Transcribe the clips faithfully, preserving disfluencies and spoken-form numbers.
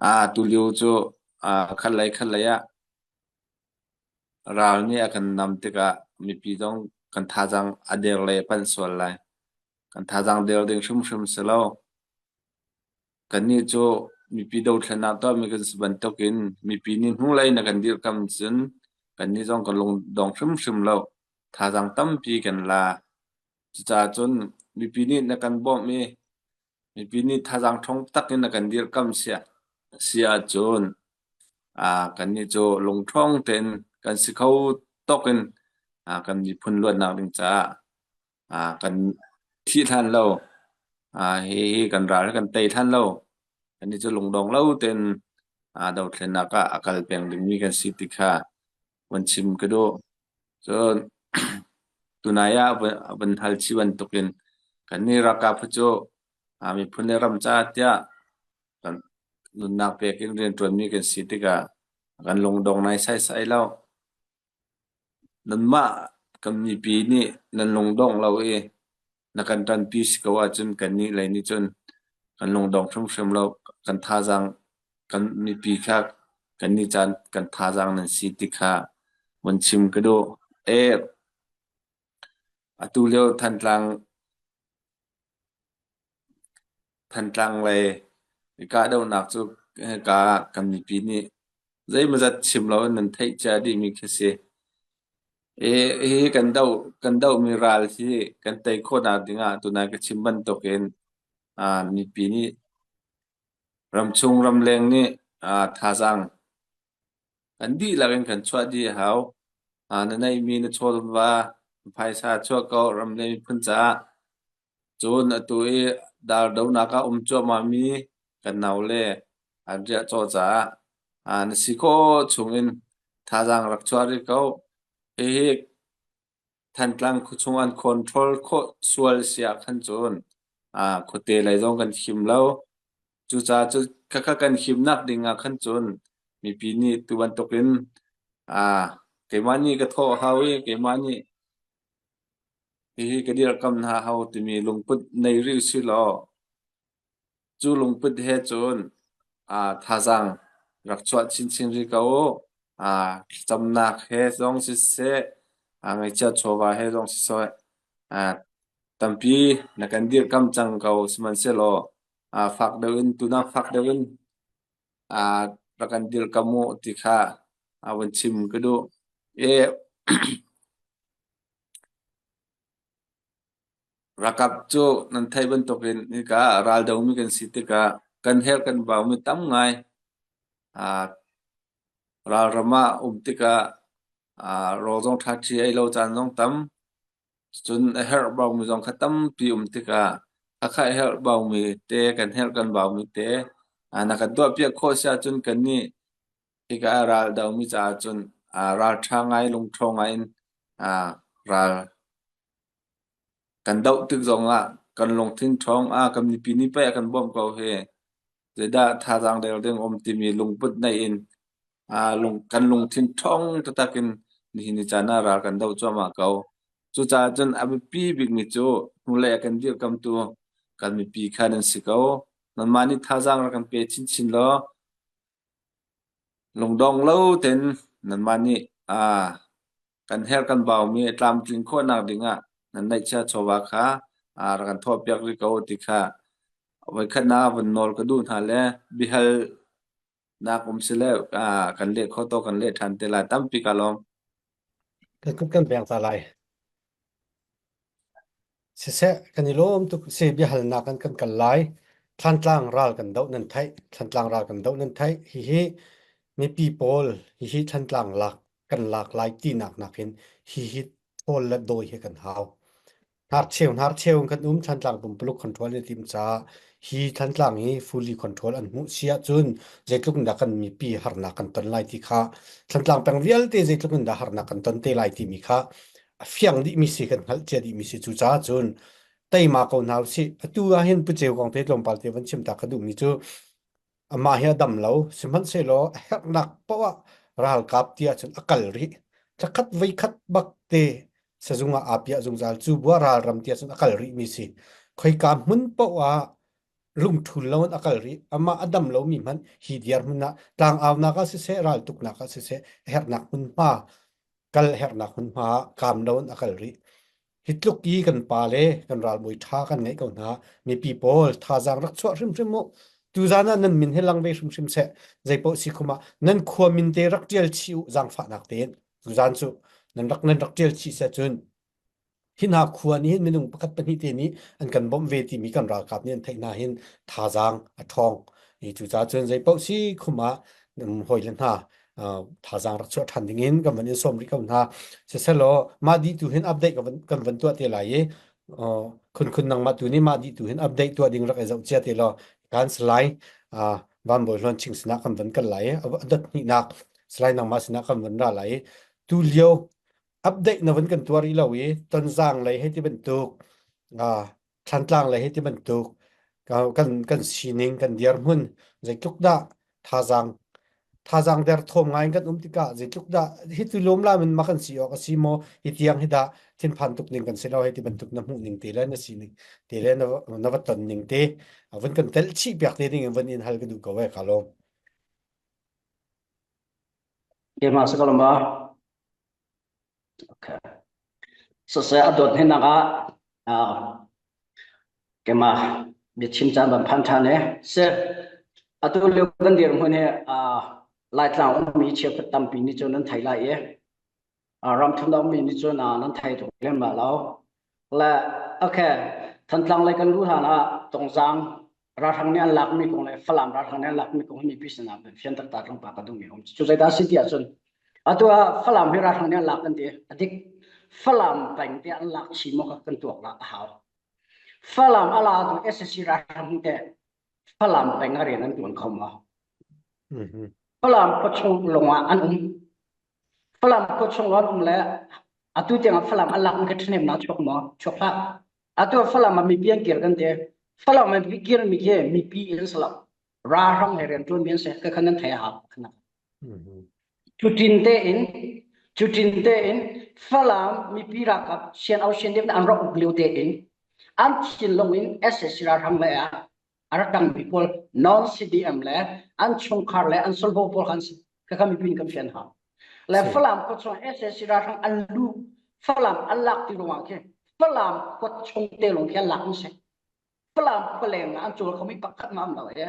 Aa, tulio cu, aa, khatlei khatlei ah ral nih a kan nam tikah mipi zong kan thazaang a der lei a panh sual lai. Kan thazaang der ding hrimhrim si lo. Kannih cu mipi dothlennak tuahmi kan si bantukin mipi nih hnulei na kan dirhkamh cun kannih zong kan lungdong hrimhrim lo. Thazaang tampi kan la. Cucaah cun mipi nih na kan bawmh i mipi nih thazaang ṭhawng takin na kan dirhkamh si, si ahcun, aa, kannih cu lungṭhawng tein kan si kho tawkin, aa, kan miphun luatnak ding caah, aa, kan thih hlan lo, aa, hi, hi kan ral hi kan tei hlan lo. Kannih cu lungdong lo tein, aa, dothlennak ah a kal peng dingmi kan si ti kha vun chim ka duh. Cun tunai ah a vun, a vun hal chih bantukin kannih ralkap cu, aa, miphun le ram caah tiah kan nunnak pek in rianṭuanmi kan si tikah kan lungdong nai saisai lo. Nanmah kan mipi nih nan lungdong lo i na kan ṭanpi si ko ahcun kannih lei nih cun kan lungdong hrimhrim lo. Kan thazaang, kan mipi kha kannih caan kan thazaang nan si ti kha vun chim ka duh. E, atu lio Thantlang, Thantlang lei i kahdohnak cu, eh, ka kan mipi nih zeimawzat chim lo in nan theih cia dihmi kha si. Eh, hi kan doh, kan dohmi ral hi kan tei khawhnak dingah tunai ka chim bantukin, aa, mipi nih ramchung ramleng nih, aa, thazaang kan dihlak in kan chuah dih a hau. Aa, na neihmi na chawva, na phaisa chuah ko, ram le miphun caah. Cun atu i dardonak ah um cuahmahmi kan nau le an riahcawh caah, aa, na si khawh chungin thazaang rak chuah rih ko. Hihi Thantlang khuachung an control khawh sual si ah khan cun, aa, khuate lei zong kan khim lo. Cucaah cu khakha kan khimnak ding ah khan cun mipi nih tu bantukin, aa, keimah nih ka thawh hau i keimah nih hihi ka dirhkamh hna hau timi lungput nei rih si law, cu lungput he cun, aa, thazaang rak chuah chinchin rih ko. Aa, thlacamnak he zong siseh, aa, ngaichia chawva he zong siseh, aa, tampi na kan dirhkamh cang ko sihmanhsehlaw, aa, fak deuh in, tunak fak deuh in, aa, rak kan dirhkamh u ti kha, aa, vun chim ka duh. E, ralkap cu nan theih bantukin hika raldomi kan si tikah kan herh kan baumi tam ngai. Aa, ralram ah um tikah, aa, rawl zong ṭha ṭhi ei lo caan zong tam. Cun a herh baumi zong kha tampi um tikah a kha a herh baumi te, kan herh kan baumi te, aa, na kan tuahpiak khawh si ahcun kannih hika raldomi caah cun, aa, ralṭha ngai, lungṭhawng ngai in, aa, ral kan doh tik zongah kan lungthin ṭhawng, aa, kan mipi nih pei a kan bawmh ko hi. Zeidah thazaang der ding um timi lungput nei in, aa, lung, kan lungthin ṭhawng taktak in nihin ni caan ah ral kan doh cuahmah ko. Cucaah cun a biapi bikmi cu hnulei a kan dirhkamhtu kan mipi kha nan si ko. Nanmah nih thazaang rak kan pe chinchin law, lungdong lo tein nanmah nih, aa, kan herh kan baumi a tlamtling khawhnak dingah nan neihchia chawva kha, aa, rak kan thawhpiak rih ko ti kha voikhatnak ah vun nawl ka duh hna le biahalnak um si le, aa, kan leh khawh tawk kan leh ṭhan te lai tampi ka lawm. Kan kut kan beng ta lai. Siseh, kan i lawm tuk si, biahalnak kan kan kal lai. Thantlang ral kan doh nan theih, Thantlang ral kan doh nan theih. Hihi mipi pawl, hihi Thantlang lak kan lak lai tinak nakin hihi thawl le dawi hi kan hau. Hnarcheu, hnarcheu kan um, Thantlang pumpuluk control in a tim caah hi Thantlang hi fully control an hmuh si ahcun zeitluk in dah kan mipi harnak kan ton lai ti kha, Thantlang peng vialte zeitluk in dah harnak kan ton te lai timi kha a fiang dihmi si, kan hngalh cia dihmi si. Cucaah cun teima ko hna usih. Atu ah hin Pu Ceu Kawngte tlawmpal te van chim ta ka duhmi cu amah hi a dam lo, sihmanhsehlaw a herhnak paoh ah ralkap ti ahcun a kal rih. Thlakhat veikhat bak te sazung ah aa piah zungzal cu bua ralram ti ahcun a kal rihmi si. Khoika hmun paoh ah lungthul loin a kal rih. Amah a dam lomi hmanh hi dirhmun ah tlangaunak ah siseh, raltuknak ah siseh, herhnak hmunhma, kal herhnak hmunhma ah kam loin a kal rih. Hi tluk i kan pa le kan ralbawi ṭha kan ngeih ko hna, mipi pawl, thazaang rak chuah hrimhrim u. Tuzan ah nan min hi lang ve hrimhrim seh, zeipaoh si khum ah nan khua min te rak ṭial chih u, zaangfahnak tein. Tuzan cu nan rak, nan rak ṭial chih seh cun, hi hna khua nih hin minung pakhat pahnih te nih an kan bawmh ve timi kan ralkap nih an theih hna hin thazaang a ṭhawng. I cucaah cun zeipaoh si khum ah, um, hawile hna, uh, thazaang rak chuah ṭhan dingin kan van in sawm rih ko hna. Siselaw, mah dih tu hin update kan van, kan van tuah te lai i, uh, khunkhun nangmah tu nih mah dih tu hin update tuah ding rak i zoh cia te law, kan Salai, uh, Van Bawi Hluan Ching sinah kan van kal lai i, a, a dot hnihnak Salai nangmah sinah kan van ra lai i, tu lio update na van kan tuah rih lo i, Tonzang lei hei ti bantuk, aa, Thantlang lei hei ti bantuk, ka, kan, kan sining, kan dirhmun, zeitluk dah thazaang, thazaang der thawm ngai in kan um tikah, zeitluk dah hi tu lawm lam in mah kan si awk a si maw, hi tiang hi dah thinphan tuk ning kan si lo, hei ti bantuk na hmuh ning te le na si ning te le na, na va ton ning te, a van kan telh chih piak te ding in van in hal ka duh ko e, ka lawm. Keimah si ka lawm ba. Okay. Siseh, a dot hnihnak ah, ah, keimah biachim caan van phan ṭhan i si. Atu lio kan dirhmun hi, ah, Laitlang ummi cheukhat tampi nih cun nan thei lai i, ah, ramthum dah ummi nih cun, ah, nan thei tuk len mah lo. Le, okay, Thantlang lei kan luh hlan ah Tonzang ralhrang nih an lakmi kong le Falam ralhrang nih an lakmi kong hi mipi sinah fian taktak tlangpa ka duhmi a um. Cu zeidah a si ti ahcun, atu ah Falam hi ralhrang nih an lak kan ti, a dik. Falam peng te an lak chim maw kha kan tuak lai a hau. Falam a lak tu S A C ralhrang te Falam peng ah rian an tuan kho maw? Mhm. Falam khuachung lawng ah an um. Falam khuachung lawng an um le atu tiang ah Falam an lak mi kha ṭhahnemnak chuak maw? Chuak hlah. Atu ah Falam ah mipi an kir kan ti. Falam ah mipi kir mi khi mipi in si lo. Ralhrang he rianṭuanmi an si, kha khan nan thei a hau kha. Mhm. Cutin tein, cutin tein Falam mipi ralkap Sian Au Sian Dep nih an rak uk lio tein an thinlung in S A C ralhrang lei ah a rak ṭangmi pawl non C D M le an chungkhar le an solvo pawl khan si, kha kha mipi nih kan fian hau. Le, Falam khuachung S A C ralhrang an luh, Falam an lak ti ruangah khi Falam khuachung te lawng khi an lak an si. Falam khualeng ah an cawl khomi pakhat hna um lo e.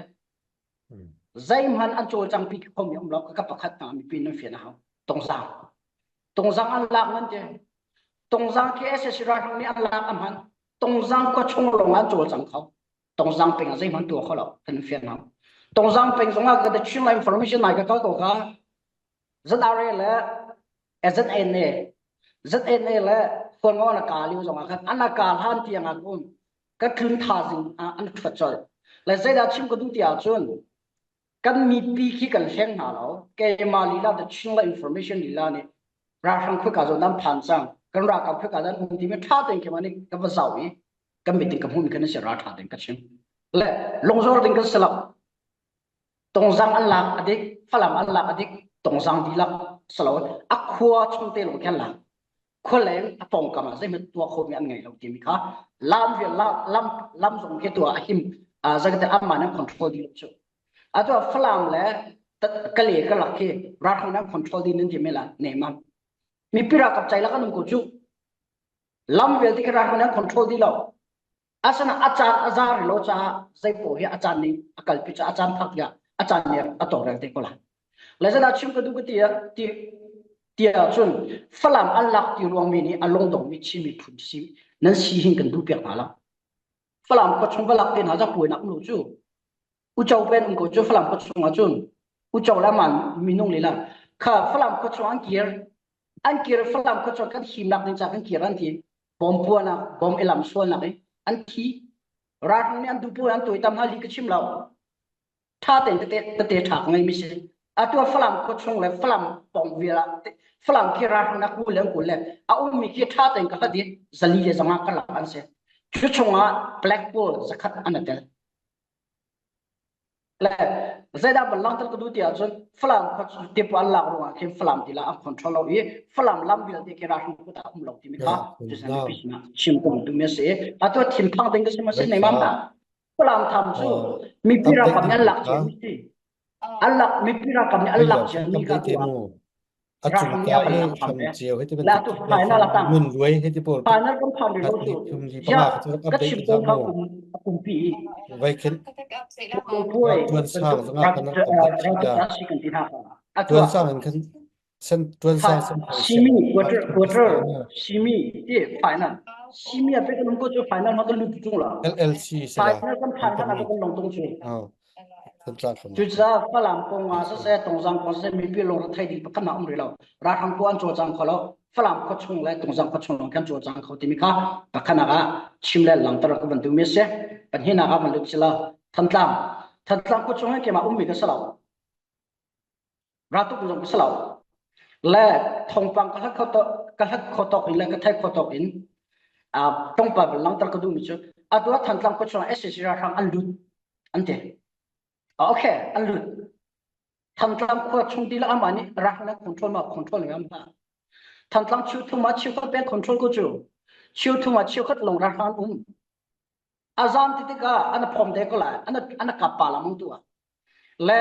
Hmm. Zeihmanh an cawlcangpi khomi um lo, kha pakhat hna mipi nan fian a hau. Tonzang. Tonzang an lak nan ti. Tonzang khi S A C ralhrang nih an lak a hman. Tonzang khuachung lawng an cawlcang kho. Tonzang peng ah zeihmanh tuah kho lo, kan fian hau. Tonzang peng zongah ka Chin lai information nai ka kal ko kha. Z R A le, eh, Z N A, Z N A le Huan Ngo an a kal lio zongah khan an a kal hlan tiang ah kun ka tlun tha zing ah an ṭhuat colh. Le zeidah chim ka duh ti ahcun kan mipi khi kan hleng hna lo. Keimah lila, the Chin lai information lila nih ralhrang khuika zong nan phan cang, kan ralkap khuika zong um timi ṭha tein keimah nih ka va zau i kan mit in ka hmuhmi kha nan si, ralṭha tein ka chim. Le lungzor ding kan si lo. Tonzang an lak a dik, Falam an lak a dik, Tonzang dihlak si lo, a khua chungte lawng khan lak. Khualeng a pawngkam ah zeihmanh tuah khomi an ngei lo timi kha lam vial, lam, lam, lam zong khi tuah a him, aa, zakate amah nan control dih lo cu. Atu ah Falam le ta-, Kale ka lak khi ralhrang nan control dih nan timi la nei mam. Mipi ralkap ceilak an um ko cu. Lam vialte khi ralhrang nih an control dih lo. Asinain a caan a za rih lo caah zeipaoh hi a caan nih a kalpi caah a caan phak tiah a caan nih a tawlrel te ko lai. Le zeidah chim ka duh ka ti, ti, ti ahcun Falam an lak ti ruangmi nih a lungdongmi Chinmi phun si nan si hin kan duhpiak hna lo. Falam khuachung va lak te hna zong puainak um lo cu. Uco pen um ko cu Falam khuachung ah cun. Uco le amah minung lila kha Falam khuachung an kir. An kir, Falam khuachung kan himnak ding caah kan kir an ti. Bom puahnak, bom i lam sualnak in an thi. Ralhrang nih an duh paoh an tawi tam hna li ka chim lo. Ṭha tein tete, tete ṭha ka ngeimi si. Atu ah Falam khuachung le Falam pawng vial ah te, Falam khi ralhrang nih a kul le an kul le a ummi khi ṭha tein ka hlat i zali le zanga ka lak an si. Cu chungah black pawl zakhat an tel. Le zeidah van langhter ka duh ti ahcun Falam khuachung tipawl an lak ruangah khin Falam ti la an control lo i Falam lam vialte khi ralhrang kut ah um lo timi kha, ah, cu sinah chim ka duhmi a si. Atu ah thinphang ding ka sim a si, nei mam hna. Falam tham chu mipi ralkap nih an lak chiang mi si. An lak, mipi ralkap nih an lak chiang mi kha tua. A chung ta i kham chiau hei ti ban la tu final a tang. Mun ruai hei ti pol. Final kan phan ri lo tu. Thum li panga ka chim kong kha kum, kumpi. Vai khen. Tuan sang zanga kan update ta. Tuan sang kan sen, tuan sang sen. Semi, quarter, quarter, semi, ti final. Semi a pe kan ko chu final ma kan lut tung la. L L C sa. Final kan phan kan long tung chu. Chucha Falam kong a sa se, Tonzang kong sa se, mipi long thei ding pakhat na um ri lo. Ralhrang khuachung chang kho lo. Falam khuachung le Tonzang khuachung long kan chu chang kho ti mi kha pakhat na ka chim le lang ta ra ka van tu mi se. Pan hi na ka van lu chi la. Thantlang. Thantlang khuachung he keima um mi ka sa lo. Ra tu zong ka sa lo. Le Thongpang ka hlat kho to, ka hlat kho to in le ka thai kho to in. A, Thongpang lang ta ka du mi chu. A tua Thantlang khuachung S S C ralhrang an lut. An te. Okay, an lut. Thantlang khuachung ti la ama nih ralhrang control ma control ngam ha. Thantlang chiu thum a chiu khat pen control ko chu. Chiu thum a chiu khat long ralhrang um. A zam ti ti ka, ana phom de ko la, ana, ana kap pa la mong tu a. Le,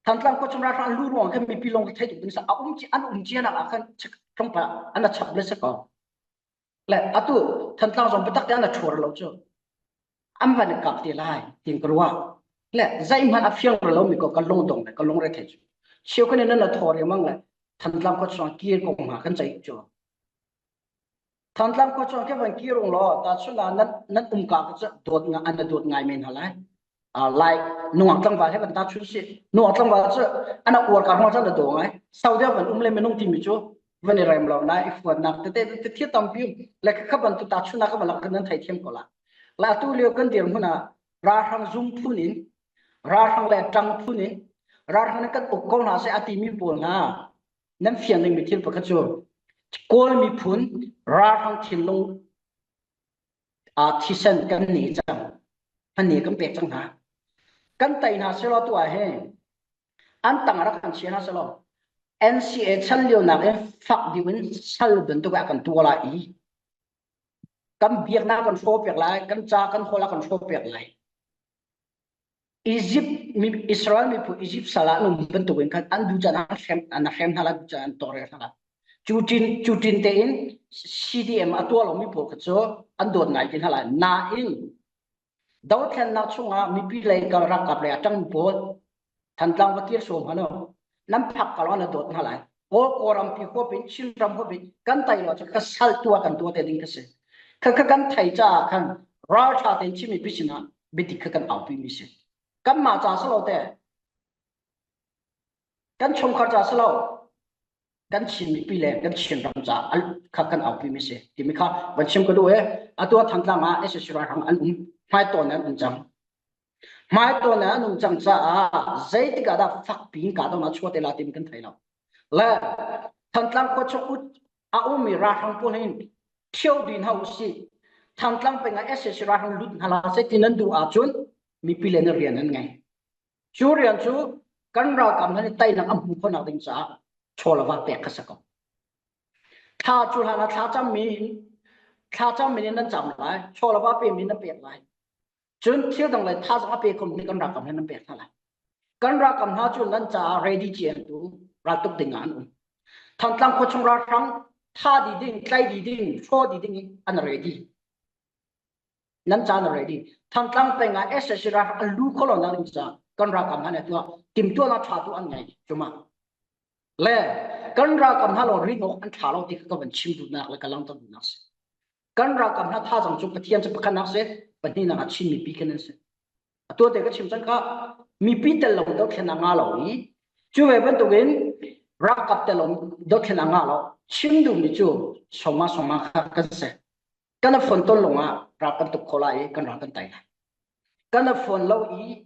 Thantlang khuachung ralhrang lu ruang kan mipi long thei tu bin sa, a um chi, an um chi ana a kan chak, Thongpang, ana chak le sa ko. Le, a tu, Thantlang zong patak te ana chor lo chu. An van kap ti lai, ting ka ruah. Le, zai man a fiang ri lo mi ko ka long dong le, ka long re thei chu. Chiu kan na na thor mang le, Thantlang khuachung kir kong ma kan chai chu. Thantlang khuachung ke van kir ung lo, ta chu na nan, nan um ka ka chu dot nga, ana dot ngai men ha lai. A, lai, nungak tlangval he van ta chu si, nungak tlangval chu, ana uar ka hong chu na do ngai. Saudi van um le menung ti mi chu, van i rem lo na, i fuat nak, te, te, te, te, thia tampi, le ka, ka van tu ta chu na ka van lak ka nan thai thiam ko la. La tu lio kan dir hmuna, ralhrang zum phun in, ralhrang le tang phun in, ralhrang na kan uk ko na se a ti mi pol na. Nan fiang ding mi thil pakhat chu, Kawl miphun ralhrang thinlung a thisen kan nei chang, kan nei kan pek chang ha. Kan tai na se lo tu a he. An tang ra kan chia na se lo. N C A chan lio nak en fak diu in sal ben tu ka kan tu la i. Kan biak na kan so pek lai, kan cha kan hol a kan so pek lai. Egypt mi, Israel miphun Egypt sal a an um bantukin khan an duhchan an hrem, an hrem hna lai, duhchan an tawh rel hna lai. Cutin, cutin tein C D M a tuah lo mi pawl kha cu an dawt ngai ti hna lai. Nain, dothlennak chungah mipi lei kal ralkap lei a ṭangmi pawl, Thantlang va kir suam hna lo. Nan phak kal an dawt hna lai. Kawl, Kawl rampi khuapin, Chin ram khuapin, kan tai lo cu ka sal tuah kan tuah te ding ka si. Kha, kha kan thei caah khan ralṭha tein Chin mipi sinah biadik kha kan aupi mi si. Kanmah ca si lo te, kan chungkhar ca si lo, kan Chin mipi le kan Chin ram ca kha kan aupi mi si. Timi kha van chim ka duh e, a tuah Thantlang ah S S C ralhrang an um, hmaitawn an um cang. Hmaitawn an um cang caah zeitik ah dah fakpi in ka dona chuate la timi kan thei lo. Le Thantlang khuachung a ummi ralhrang pawl hin ṭhio din hau si. Thantlang peng ah S S C ralhrang lut hna la se ti nan duh ahcun mipi le na rian an ngei. Cu rian cu kan ralkap hna nih teinak a hmu khawhnak ding caah chaw le va pek kha si ko. Thla cu hlan ah thlacam mi, thlacam mi nih nan cam lai, chaw le va pekmi nan pek lai. Cun thil dang le tha zong a pe khawh mi kan ralkap hna nan pek hna lai. Kan ralkap hna cu nan caah ready cian tu raltuk ding ah an um. Thantlang khuachung ralhrang tha dih ding, tlai dih ding, hraw dih ding in an ready. Nan caah an ready. Thantlang peng ah S S C ralhrang an lu kho lo nak ding caah kan ralkap hna nih tuah timtuahnak ṭha tu an ngei. Cuma le kan ralkap hna lawng rin awk an ṭha lo ti kha ka van chim duhnak le ka langhter duhnak si. Kan ralkap hna thazaang cu Pathian cu pakhatnak si, pahnihnak ah Chin mipi kha nan si. A tuate ka chim cang kha mipi tel lo dothlennak ngah lo i cu ve bantukin ralkap tel lo dothlennak ngah lo chim duhmi cu sawmah sawmah kha kan si. Kan a phone ton lawngah ral kan tuk kho lai i kan ral kan tai lai. Kan a phone lo i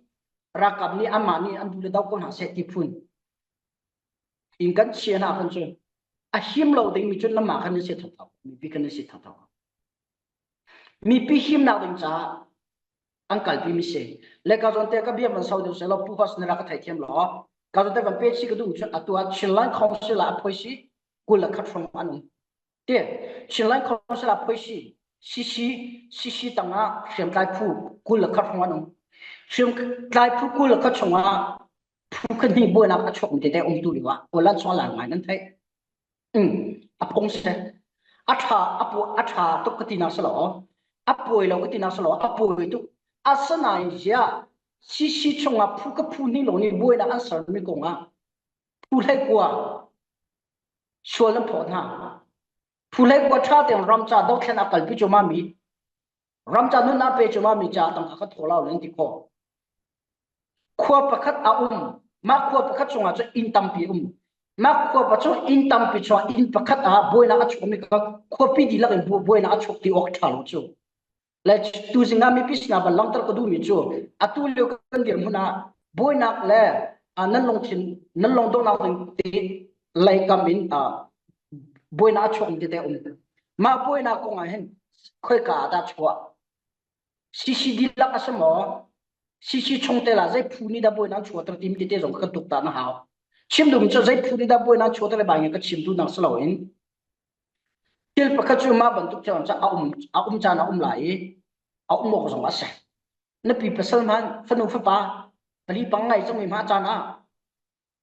ralkap nih amah nih an duh le dau ko hna seh ti phun in kan chia hna khan cun a him lo dingmi cun nanmah khan nan si thotho, mipi khan nan si thotho. Mipi himnak ding caah an kalpi mi si. Le ka zawnte ka bia van so deuh sehlaw, Pu Hos na rak ka thei thiam law. Ka zawnte van pe si ka duh cun atu ah Chinland Council ah a phoisi kul le khat hrawng an um. Ti, Chinland Council ah phoisi CC, CC tangah hriamtlai phu kul le khat hrawng an um. Hriamtlai phu kul le khat chungah phu khat hnih buainak a chuak mi tete um tu liu ah, online chungah lai ngai nan theih. Um, a phung se. A ṭha, a pu-, a ṭha tuk ka tinak si lo. A puai lo ka tinak si lo. A puai tuk. A sana in zia CC chungah phu khat phu hnih lo nih buainak an ser mi kongah phu hleikua sual nan phawt hna. Phu hleikua ṭha teng ramca dothlen a kalpi cuahmah mi, ramca nunnak pe cuahmah mi ca tangka khat thaw lo nan ti kho. Khua pakhat a um. Mah khua pakhat chungah cun inn tampi um. Mah khua pakhat chung inn tampi chungah inn pakhat ah buainak a chuakmi kha khuapi dihlak in bu-, buainak a chuak ti awk ṭha lo cu. Le tu zingah mipi sinah van langhter ka duhmi cu atu lio kan dirhmun ah buainak le, aa, nan lungthin, nan lungdongnak ding ti lei kam in, aa, buainak a chuak mi tete um. Mah buainak kongah hin khoika ah dah chuak? CC dihlak a si maw? CC chungtel ah zei phu nih dah buainak chuahter timi tete zong kan tuk ta na hau. Chim duh mi cu zei phu nih dah buainak chuahter le bai nge ka chim duhnak si loin, thil pakhat cu mah bantuk ṭhiam ca a um, a um caan a um lai i, a um awk zong a si. Na pi pasal hmanh, fanu fapa, pali pang ngai cangmi hmah caan ah,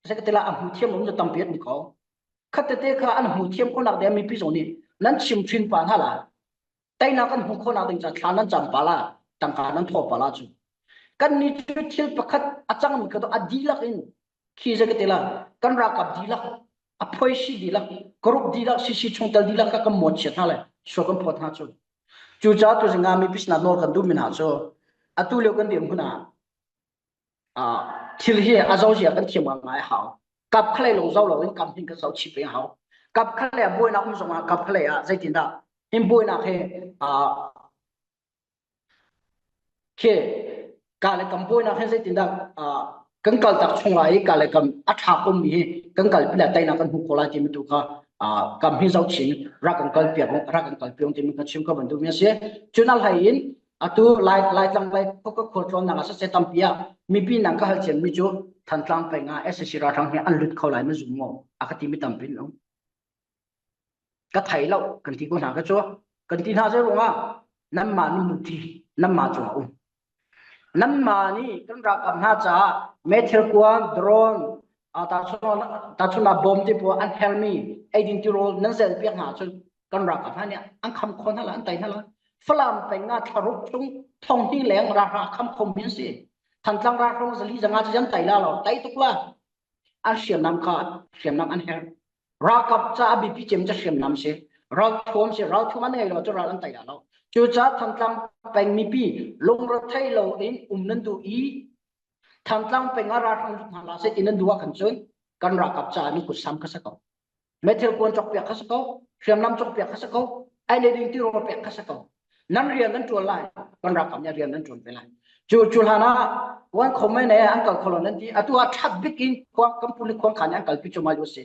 a si ka ti lai, a hmu thiam lo mi cu tampi an um ko. Khat tete kha an hmu thiam khawhnak ding mipi zong nih nan chim ṭhin pah hna lai. Teinak kan hmu khawhnak ding ca thla nan cam pah lai, tangka nan thaw pah lai cu. Kannih cu thil pakhat a cangmi kha tu a dihlak in khi zei ka ti lai, kan ralkap dihlak, a phoisi dihlak, group dihlak, CC chungtel dihlak kha kan mawhchiat hna le sual kan phawt hna cu. Cucaah tu zingah mipi sinah nawl kan duhmi hna cu atu lio kan dirhmun ah, aa, thil hi a zozia kan thiam ngaingai a hau. Kap khalei lo zo lo in kam hin kan zo chih peng a hau. Kap khalei ah buainak um zongah kap khalei ah zeitindah hin buainak he, aa, khi ka le kam buainak he zeitindah, aa, kan kaltak chung lai i ka le kam a ṭha komi hi kan kalpi lai teinak kan hmuh ko lai timi tu kha, aa, kam hi zo chin ra kan kalpi, ra kan kalpi ong timi kha chim ka van duhmi a si. Cun a hlei in atu lai, Laitlang lai khuaka khualtlawnnak a sase tampi ah mipi nan ka halcianmi cu Thantlang peng ah SAC ralhrang hi an lut kho lai na zum maw a ka timi tampi an um. Ka thei lo kan ti ko hna ka cu. Kan ti hna zei ruangah nanmah ni muti nanmah cungah um. Nanmah nih kan ralkap hna caah meithal kuan, drone, aa, tahchun, tahchun ah bom te pawl an herhmi eidin tirawl nan zelpiak hna cun kan ralkap hna nih an kham kho hna lai, an tei hna lai. Falam peng ah thlaruk chung thonghnih leng ralhrang a kham khomi an si. Thantlang ralhrang zali zanga cu an tei lai lo, tei tuk lai. An hriamnam kha, hriamnam an herh. Ralkap caah a biapi cem cu hriamnam si. Ralthuam si, ralthuam an ngei lo cu ral an tei lai lo. Cucaah Thantlang peng mipi lungrethei lo in um nan duh i, Thantlang peng ah ralhrang lut hna lai si ti nan duh ah khan cun kan ralkap caah nan kut sam kha si ko. Meithal kuan cawk piak kha si ko, hriamnam cawk piak kha si ko, ai le ding tirawl piak kha si ko. Nan rian nan ṭuan lai, kan ralkap nih rian nan ṭuan ve lai. Cu, cu hlan ah kuan kho mai ne an kal kho lo nan ti, atu ah ṭhat bik in khuang, kan pul khuang khan an kalpi cu mah lu si.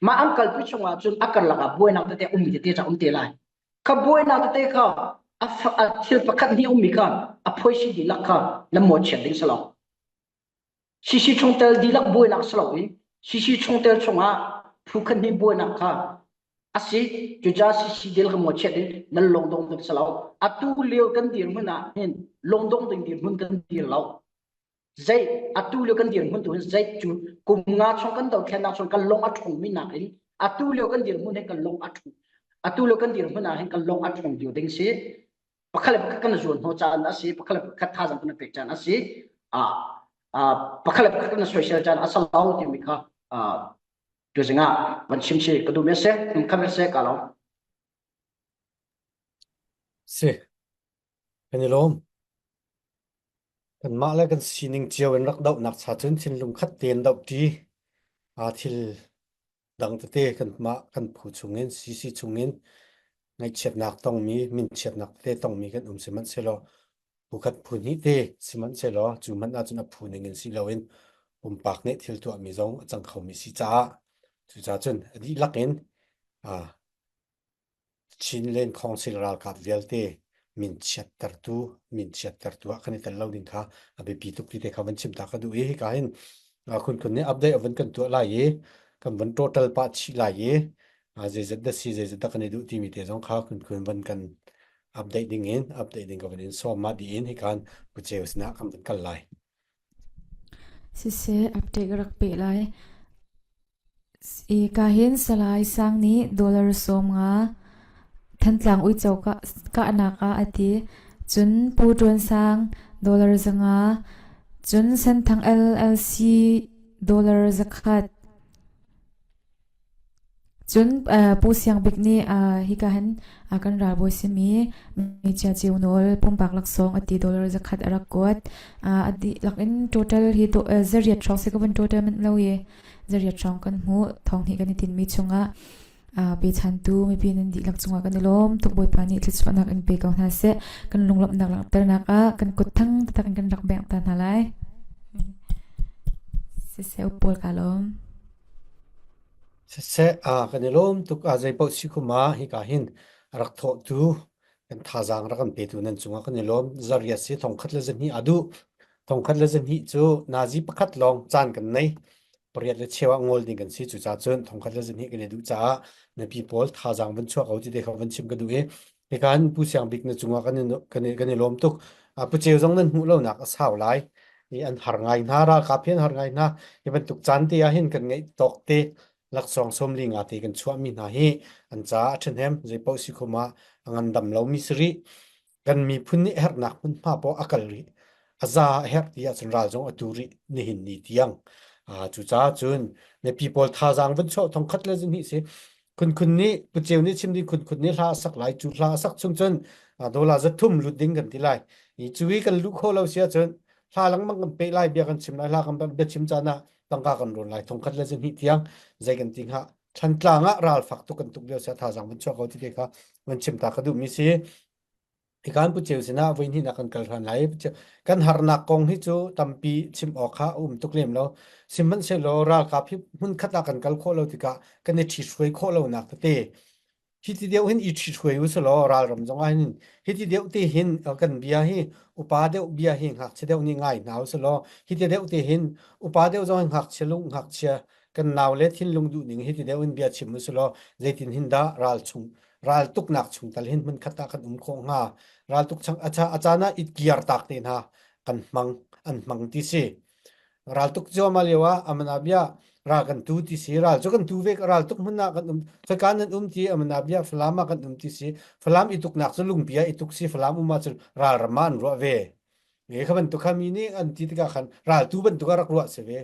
Mah an kalpi chungah cun a karlak ah buainak tete um tete ca um te lai. Kha buainak tete kha a fa-, a thil pakhat hnih ummi kha a phoisi dihlak kha nan mawhchiat ding si lo. CC chungtel dihlak buainak si loin CC chungtel chungah phu khat hnih buainak kha a si. Cucaah CC dihlak mawhchiat in nan lungdong ding si lo. Atu lio kan dirhmun ah hin lungdong ding dirhmun kan dir lo. Zei, atu lio kan dirhmun tu hin zei cu kum nga chung kan dothlennak chung kan lung a ṭhungmi nakin atu lio kan dirhmun hin kan lung a ṭhung, atu lio kan dirhmun ah hin kan lung a ṭhung lio ding si. Pakhat le pakhat kan zuan hnawh caan a si, pakhat le pakhat thazaang kan pek caan a si, aa, aa, pakhat le pakhat kan soisel caan a si lo timi kha, aa, tu zingah van chim si ka duhmi a si, kha mi a si ka lo. Si. Kan i lawm. Kanmah le kan sining cio in rak dohnak cha cun thinlung khat tein doh ṭi. Aa, thil dang tete kanmah kan phu chungin, CC chungin ngaihchiatnak tongmi, minchiatnak tete tongmi kan um sihmanhsehlaw, phu khat phu hnih te sihmanhsehlaw, cu hmanh ahcun a phu ning in si loin pumpak nih thil tuahmi zong a cang khomi si caah, cucaah cun a dihlak in, aa, Chinland Council ralkap vialte min chiattertu, min chiattertu ah kan i tel lo ding kha a biapi tuk ti te kha van chim ta ka duh i, hika hin, aa, Khun Khun nih update a van kan tuah lai i, kan van total pah chih lai i, aa, zeizat dah si, zeizat dah kan i duh timi te zong kha Khun Khun van kan, update dingin, update ding ka van in sawm mah dih in, hi kan Pu Ceu sinah kan kal lai. Sise update ka rak peh lai. I ka hin Salai Sang nih dollar sawm nga, Thantlang Uico ka, ka nak a a ti. Cun Pu Tuan Sang dollar za nga, cun Senthang L L C dollar za khat. Cun, ah, Pu Siang Bik nih, ah, hi ka hin, ah, kan ralbawi simi, mi cia ciu nawl, pumpak laksawng a ti dollar za khat a rak kuat. Ah, a dihlak in total hi do, ah, zariat hrawng si ka van total man lo i, zariat hrawng kan hmuh, thawng hnih kan i tinmi chungah, ah, pechantu mipi nan dihlak cungah kan i lawm tuk, Bawipa nih thluachuahnak in pe ko hna seh, kan lunglawmhnak langhternak ah kan kut thang taktak in kan rak bengh ta hna lai. Siseh, u Paul ka lawm. Siseh, ah, kan i lawm tuk, ah, zeipaoh si khum ah hi ka hin a rak thawhtu kan thazaang rak kan petu nan cungah kan i lawm. Zariat si thongkhat le zahnih a duh. Thongkhat le zahnih cu nazi pakhat lawng caan kan nei. Pariat le cheu ah ngol ding kan si, cucaah cun thongkhat le zahnih kan i duh caah mipi pawl thazaang van chuah ko ti te kha van chim ka duh i, hi kan Pu Siang Bik na cungah kan i, kan i, kan i lawm tuk. Ah, Pu Ceu zong nan hmuh lonak a sau lai. I an har ngai hna, ralkap hi an har ngai hna. Hi bantuk caan te ah hin kan ngeih tawk te, laksawng sawmli nga te kan chuahmi hna hi an caah a ṭhahnem, zeipaoh si khum ah a ngandam lomi si rih. Kan miphun nih herhnak hmunhma paoh a kal rih. A za a herh ti ahcun ral zong a tu rih nihin ni tiang. Aa, cucaah cun mipi pawl thazaang van chuah, thongkhat le zahnih si. Khunkhun nih, Pu Ceu nih chim ding, khunkhun nih hla a sak lai, cu hla a sak chung cun, aa, dollar zathum lut ding kan ti lai. I cu i kan luh khawh lo si ahcun, hla lengmang kan peh lai, bia kan chim lai, hla kan bia chim caan ah tangka kan rawn lai, thongkhat le zahnih tiang zei kan ti hnga. Thantlang ah ralfak tuk kan tuk lio si ah thazaang van chuah ko ti te kha van chim ta ka duhmi si. Hi kan Pu Ceu sinah voihnihnak kan kal hran lai. Pu Ceu, kan harnak kong hi cu tampi chim awk kha a um tuk lem lo. Sihmanhsehlaw ralkap hi hmunkhat ah kan kal khawh lo tikah kan i ṭhithruai khawh lonak tete. Hiti deuh hin i ṭhithruai u selaw, ralram zong ah hin hiti deuh te hin, uh, kan bia hi upa deuh bia hi ngakchia deuh nih ngai hna u selaw, hiti deuh te hin upa deuh zong hi ngakchia lung, ngakchia kan nau le thinlung duh ning hiti deuh in bia chim u selaw, zeitin hin dah ral chung, ral tuknak chungtel hin hmunkhat ah kan um khawh hnga. Ral tuk chang, a ca, a caan ah i kiar tak te hna kan hmang, an hmang ti si. Ral tuk cuahmah lio ah a man a bia ral kan tu ti si, ral cu kan tu ve, ral tuk hmun ah kan um, Fakan an um ti, a man a bia Falam ah kan um ti si. Falam i tuknak cu lungpi ah i tuk si, Falam um ahcun ralram ah an ruah ve. E, kha bantuk kha mi nih an ti tikah khan ral tu bantuk ah rak ruah si ve.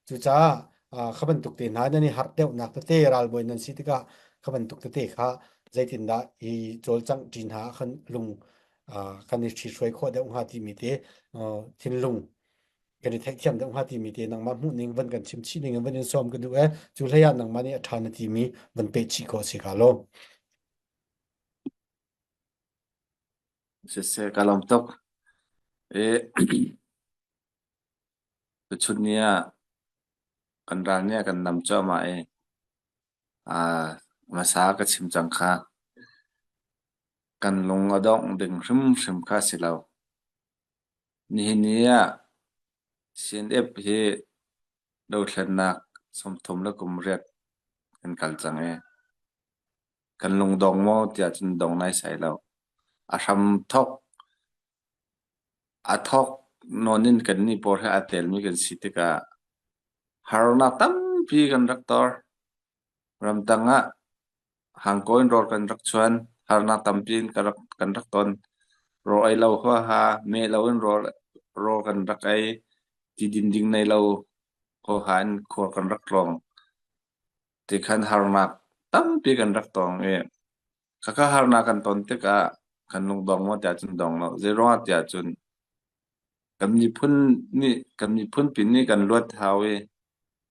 Cucaah, aa, kha bantuk te hna nan i harh deuhnak tete, ralbawi nan si tikah kha bantuk tete kha zeitindah i cawlcangh ṭi hna ah khan lung, aa, kan i ṭhithruai khawh deuh hnga timi te, aa, thinlung kan i theihthiam deuh hnga timi te nangmah hmuh ning van kan chim chih ning in van in sawm ka duh e. Cu hlei ah nangmah nih a ṭha na timi van peh chih khawh a si kha law. Siseh, ka lawm tuk. E, tuchun ni ah kan ral ni ah kan nam cuahmah e. Aa, masa ka chim cang kha kan lung a dongh ding hrimhrim kha a si lo. Nihin ni ah C N F hi dothlennak sawmthum le kum riat kan kal cang i, kan lung dong maw tiah cun dong naisai lo. A hram thawk, a thawk nawn in kannih pawl hi a telmi kan si tikah harnak tampi kan rak tor. Ramtang ah hangko in rawl kan rak chuan, harnak tampi in kan rak, kan rak ton. Rawl ei lo huaha, meh lo in rawl, rawl kan rak ei, ti din ding nei lo huaha in khuar kan rak tlawng. Tikhan harnak tampi kan rak tawng i, khakha harnak kan ton tikah kan lungdong maw tiah cun dong lo. Zeiruangah tiah cun kan miphun nih, kan miphun pi nih kan luat hau i,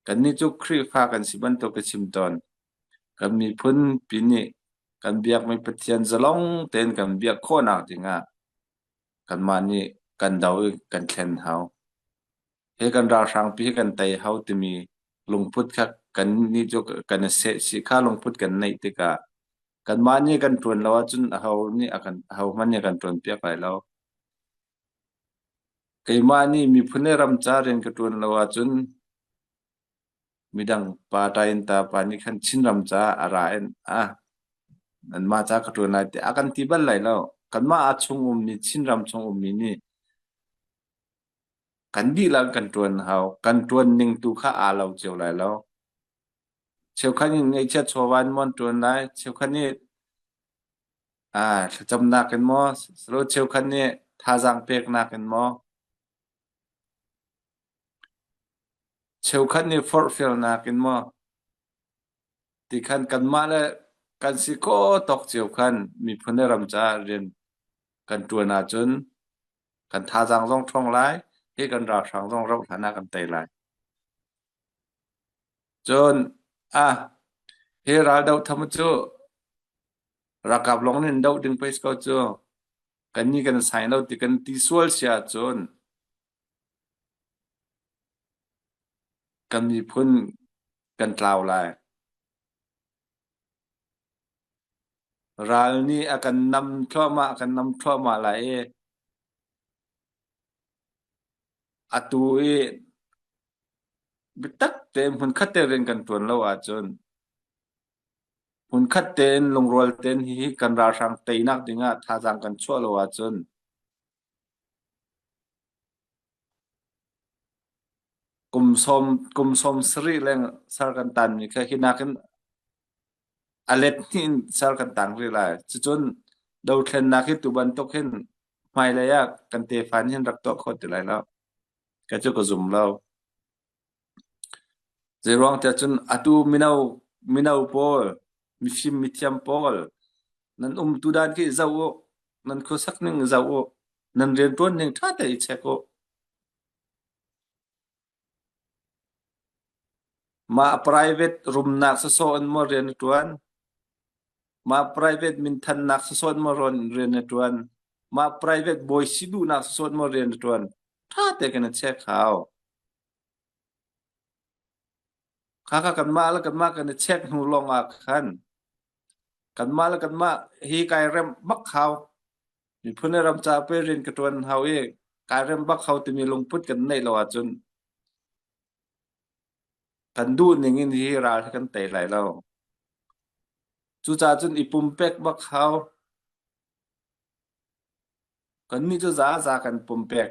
kannih cu Khrihfa kan si bantuk ka chim tawn. Kan miphun pi nih kan biakmi Pathian zalong tein kan biak khawhnak dingah kanmah nih kan do i kan thlen hau. He kan ralhrangpi hi kan tei hau timi lungput kha kannih cu kan i seh si kha lungput kan neih tikah kanmah nih kan ṭuan lo ahcun aho nih a kan, aho hmanh nih a kan ṭuanpiak lai lo. Keimah nih miphun le ram ca rian ka ṭuan lo ahcun midang pa ṭa in ta pa nih khan Chinram ca a ra in, a, nanmah ca ka ṭuan lai tiah a kan ti bal lai lo. Kanmah a chung um mi, Chinram chung um mi nih kan dihlak kan ṭuan hau, kan ṭuan ning tu kha aa lo cio lai lo. Cheukhat nih ngaihchiat chuavan maw an ṭuan lai, cheukhat nih, aa, thlacamnak in maw, salo cheukhat nih thazaang peknak in maw, cheukhat nih forhfialnak in maw, ti khan kanmah le kan si khawh tawk cio khan miphun le ram caah rian kan ṭuan ahcun kan thazaang zong ṭhawng lai, hi kan ralhrang zong rauh hlan ah kan tei lai. Cun, a, hi ral doh tham cu ralkap lawng nih an doh ding pei si ko cu, kannih kan sai lo ti kan ti sual si ahcun kan miphun kan tlau lai. Ral nih a kan nam thluahmah, a kan nam thluahmah lai i, atu i biatak tein hmunkhat tein rian kan ṭuan lo ahcun, hmunkhat tein lungrual tein hihi kan ralhrang teinak dingah thazaang kan chuah lo ahcun, kum sawm, kum sawm sarih leng sal kan tanmi kha hi nakin a let hnih in sal kan tang rih lai. Cucun dothlennak hi tu bantuk hin hmailei ah kan tefa nih hin rak tuah khawh ti lai lo. Ka cu ka zum lo. Zeiruang tiah cun atu mino, mino pawl, mifim mithiam pawl, nan umtu dan khi zoh u, nan khuasak ning zoh u, nan rianṭuan ning ṭha te i check u. Mah private rumnak sawsawh in maw rian a ṭuan? Mah private minthannak sawsawh in maw rian a ṭuan? Mah private bawi si duhnak sawsawh in maw rian a ṭuan? Ṭha te kan i check hau. Kha kha kanmah le kanmah kan i check hnu lawng ah khan kanmah le kanmah hi kai rem bak hau. Miphun le ram caah pei rian ka ṭuan hau i kai rem bak hau timi lungput kan neih lo ahcun kan duh ning in hi ral hi kan tei lai lo. Cucaah cun i pumpek bak hau. Kannih cu za za kan pumpek.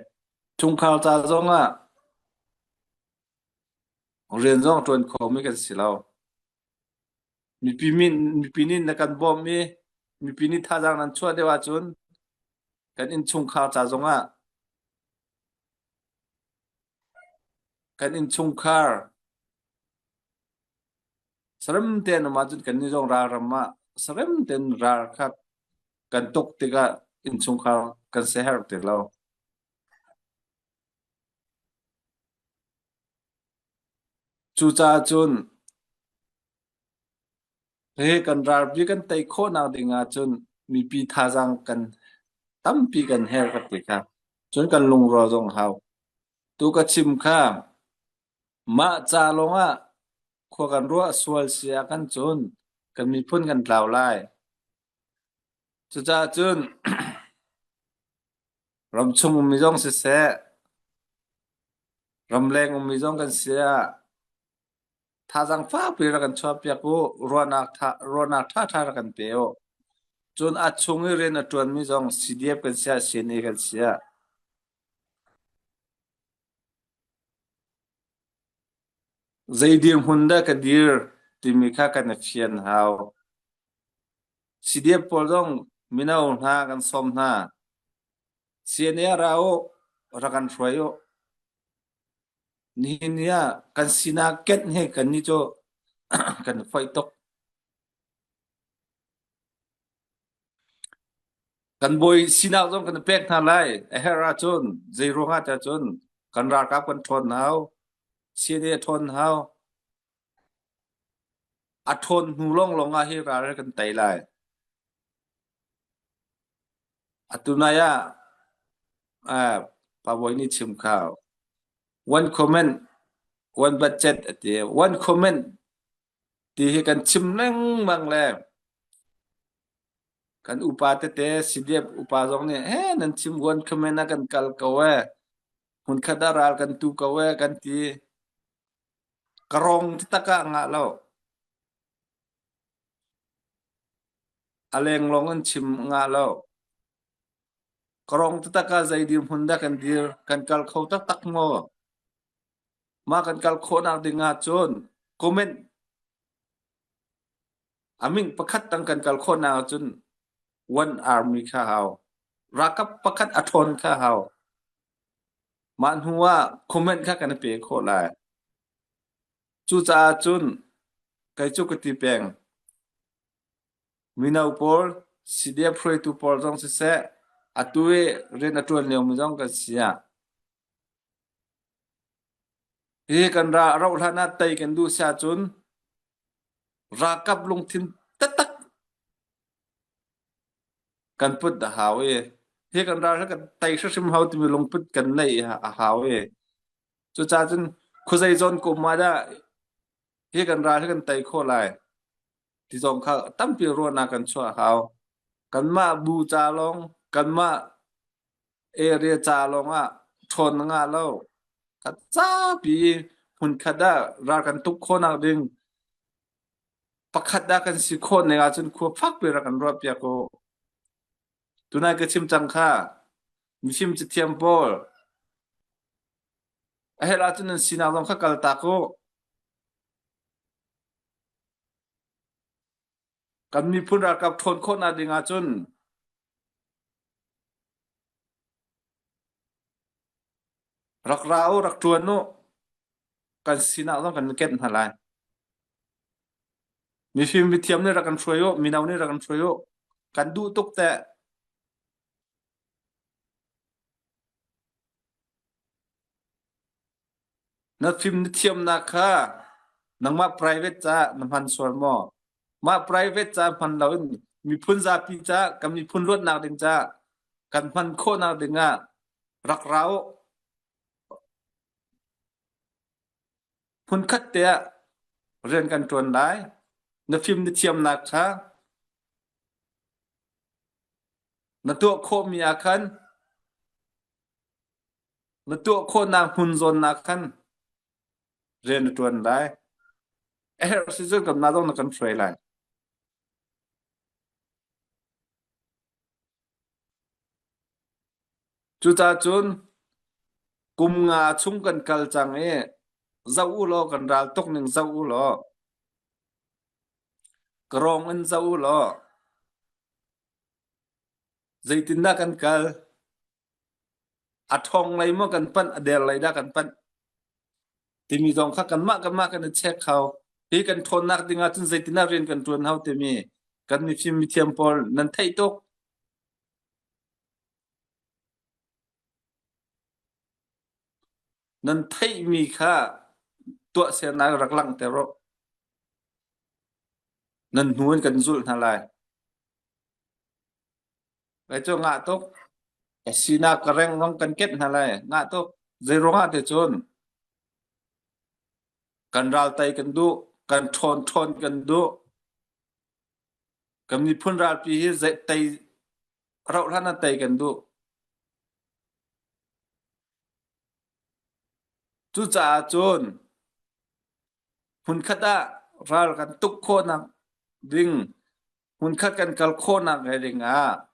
Chungkhar ca zongah rian zong ṭuan khomi kan si lo. Mipi min, mipi nih na kan bawmh i mipi nih thazaang nan chuah deuh ahcun kan innchungkhar ca zongah kan innchungkhar sarem tein um ahcun kannih zong ralram ah sarem tein ralkhat kan tuk tikah innchungkhar kan si herh ti lo. Cucaah cun hi kan ralpi kan tei khawhnak ding ahcun mipi thazaang kan tampi kan herh rak ti kha. Cun kan lungrual zong hau. Tu ka chim kha mah ca lawngah khua kan ruah sual si ah kan cun kan miphun kan tlau lai. Cucaah cun ramchung ummi zong siseh, ramleng ummi zong kan si ah, thazaang fakpi rak kan chuahpiak u, ruahnak ṭha, ruahnak ṭha ṭha rak kan pe u. Cun a chung i rian a ṭuanmi zong C D F kan si ah, C N A kan si ah, zei dirhmun dah ka dir timi kha kan i fian hau. C D F pawl zong mino hna kan sawm hna. C N A ra u, rak kan hruai u. Nihin ni ah kan sinak kenh he kannih cu kan faih tuk. Kan bawi sinak zong kan pek hna lai. A herh ahcun, zei ruangah tiah cun kan ralkap kan ṭhawn hau, C N A ṭhawn hau. A ṭhawn hnu lawnglawng ah hi ral kan tei lai. Atu nai ah, ah, Pa Bawi nih chim kha. One comment, one budget a ti. One comment ti hi kan chim lengmang le kan upa tete, C D F upa zong nih, he, nan chim one comment ah kan kal ko e. Hmunkhat ah ral kan tu ko e, kan ti. Ka rawng taktak ah ngah lo. A lenglawng in chim ngah lo. Ka rawng taktak ah zei dirhmun dah kan dir, kan kal kho taktak maw? Mah kan kal khawhnak ding ahcun comment a ming pakhat tang kan kal khawhnak ahcun one army kha hau. Ralkap pakhat a ṭhawn kha hau. Mah hnu ah comment kha kan pe khawh lai. Cucaah cun kei cu ka ti peng. Mino pawl, C D F hruaitu pawl zong siseh, atu i rian a ṭuan liomi zong kan si ah, hi kan ral a rauh hlan ah tei kan duh si ahcun ralkap lungthin taktak kan put a hau i, hi kan ral hi kan tei hrimhrim hau timi lungput kan neih a hau i, cucaah cun khuazei zawn kum ah dah hi kan ral hi kan tei khawh lai ti zong kha tampi ruahnak kan chuah a hau. Kanmah bu ca lawng, kanmah area ca lawng ah ṭhawn a ngah lo. Kha capi hmunkhat ah ral kan tuk khawhnak ding pakhat ah kan si khawh ning ahcun khua fakpi rak kan ruahpiak u. Tunai ka chim cang kha, mifim cathiam pawl, a herh ahcun nan sinak zong kha kaltak u. Kan miphun ralkap ṭhawn khawhnak ding ahcun rak ra u, rak ṭuan u, kan sinak zong kan ket hna lai. Mifim mithiam nih rak kan hruai u, mino nih rak kan hruai u, kan duh tuk teh. Na fim na thiamnak kha nangmah private caah na hman sual maw? Mah private caah hman loin miphun zapi caah, kan miphun luatnak ding caah kan hman khawhnak dingah rak ra u. Hmunkhat te ah rian kan ṭuan lai. Na fim na thiamnak kha na tuah khawhmi ah khan, na tuah khawhnak hmun zawnnak khan rian a ṭuan lai. A herh si cun kan mah zong na kan hruai lai. Cucaah cun kum nga chung kan kal cang i, zoh u law, kan ral tuk ning zoh u law, ka rawng in zoh u law, zeitindah kan kal? A ṭhawng lei maw kan panh, a der lei dah kan panh timi zong kha kanmah kanmah kan i check kho. Hi kan ṭhawnnak ding ahcun zeitindah rian kan ṭuan ho timi kan mifim mithiam pawl nan theih tuk. Nan theihmi kha tuahsernak rak langhter u. Nan hnu in kan zulh hna lai. Kei cu ngah tuk. Ka sinak ka reng zong kan ket hna lai. Ngah tuk. Zeiruangah ti cun kan ral tei kan duh, kan ṭhawn ṭhawn kan duh. Kan miphun ralpi hi zei tei, rauh hlan ah tei kan duh. Cucaah cun hmunkhat ah ral kan tuk khawhnak ding, hmunkhat kan kal khawhnak ngai dingah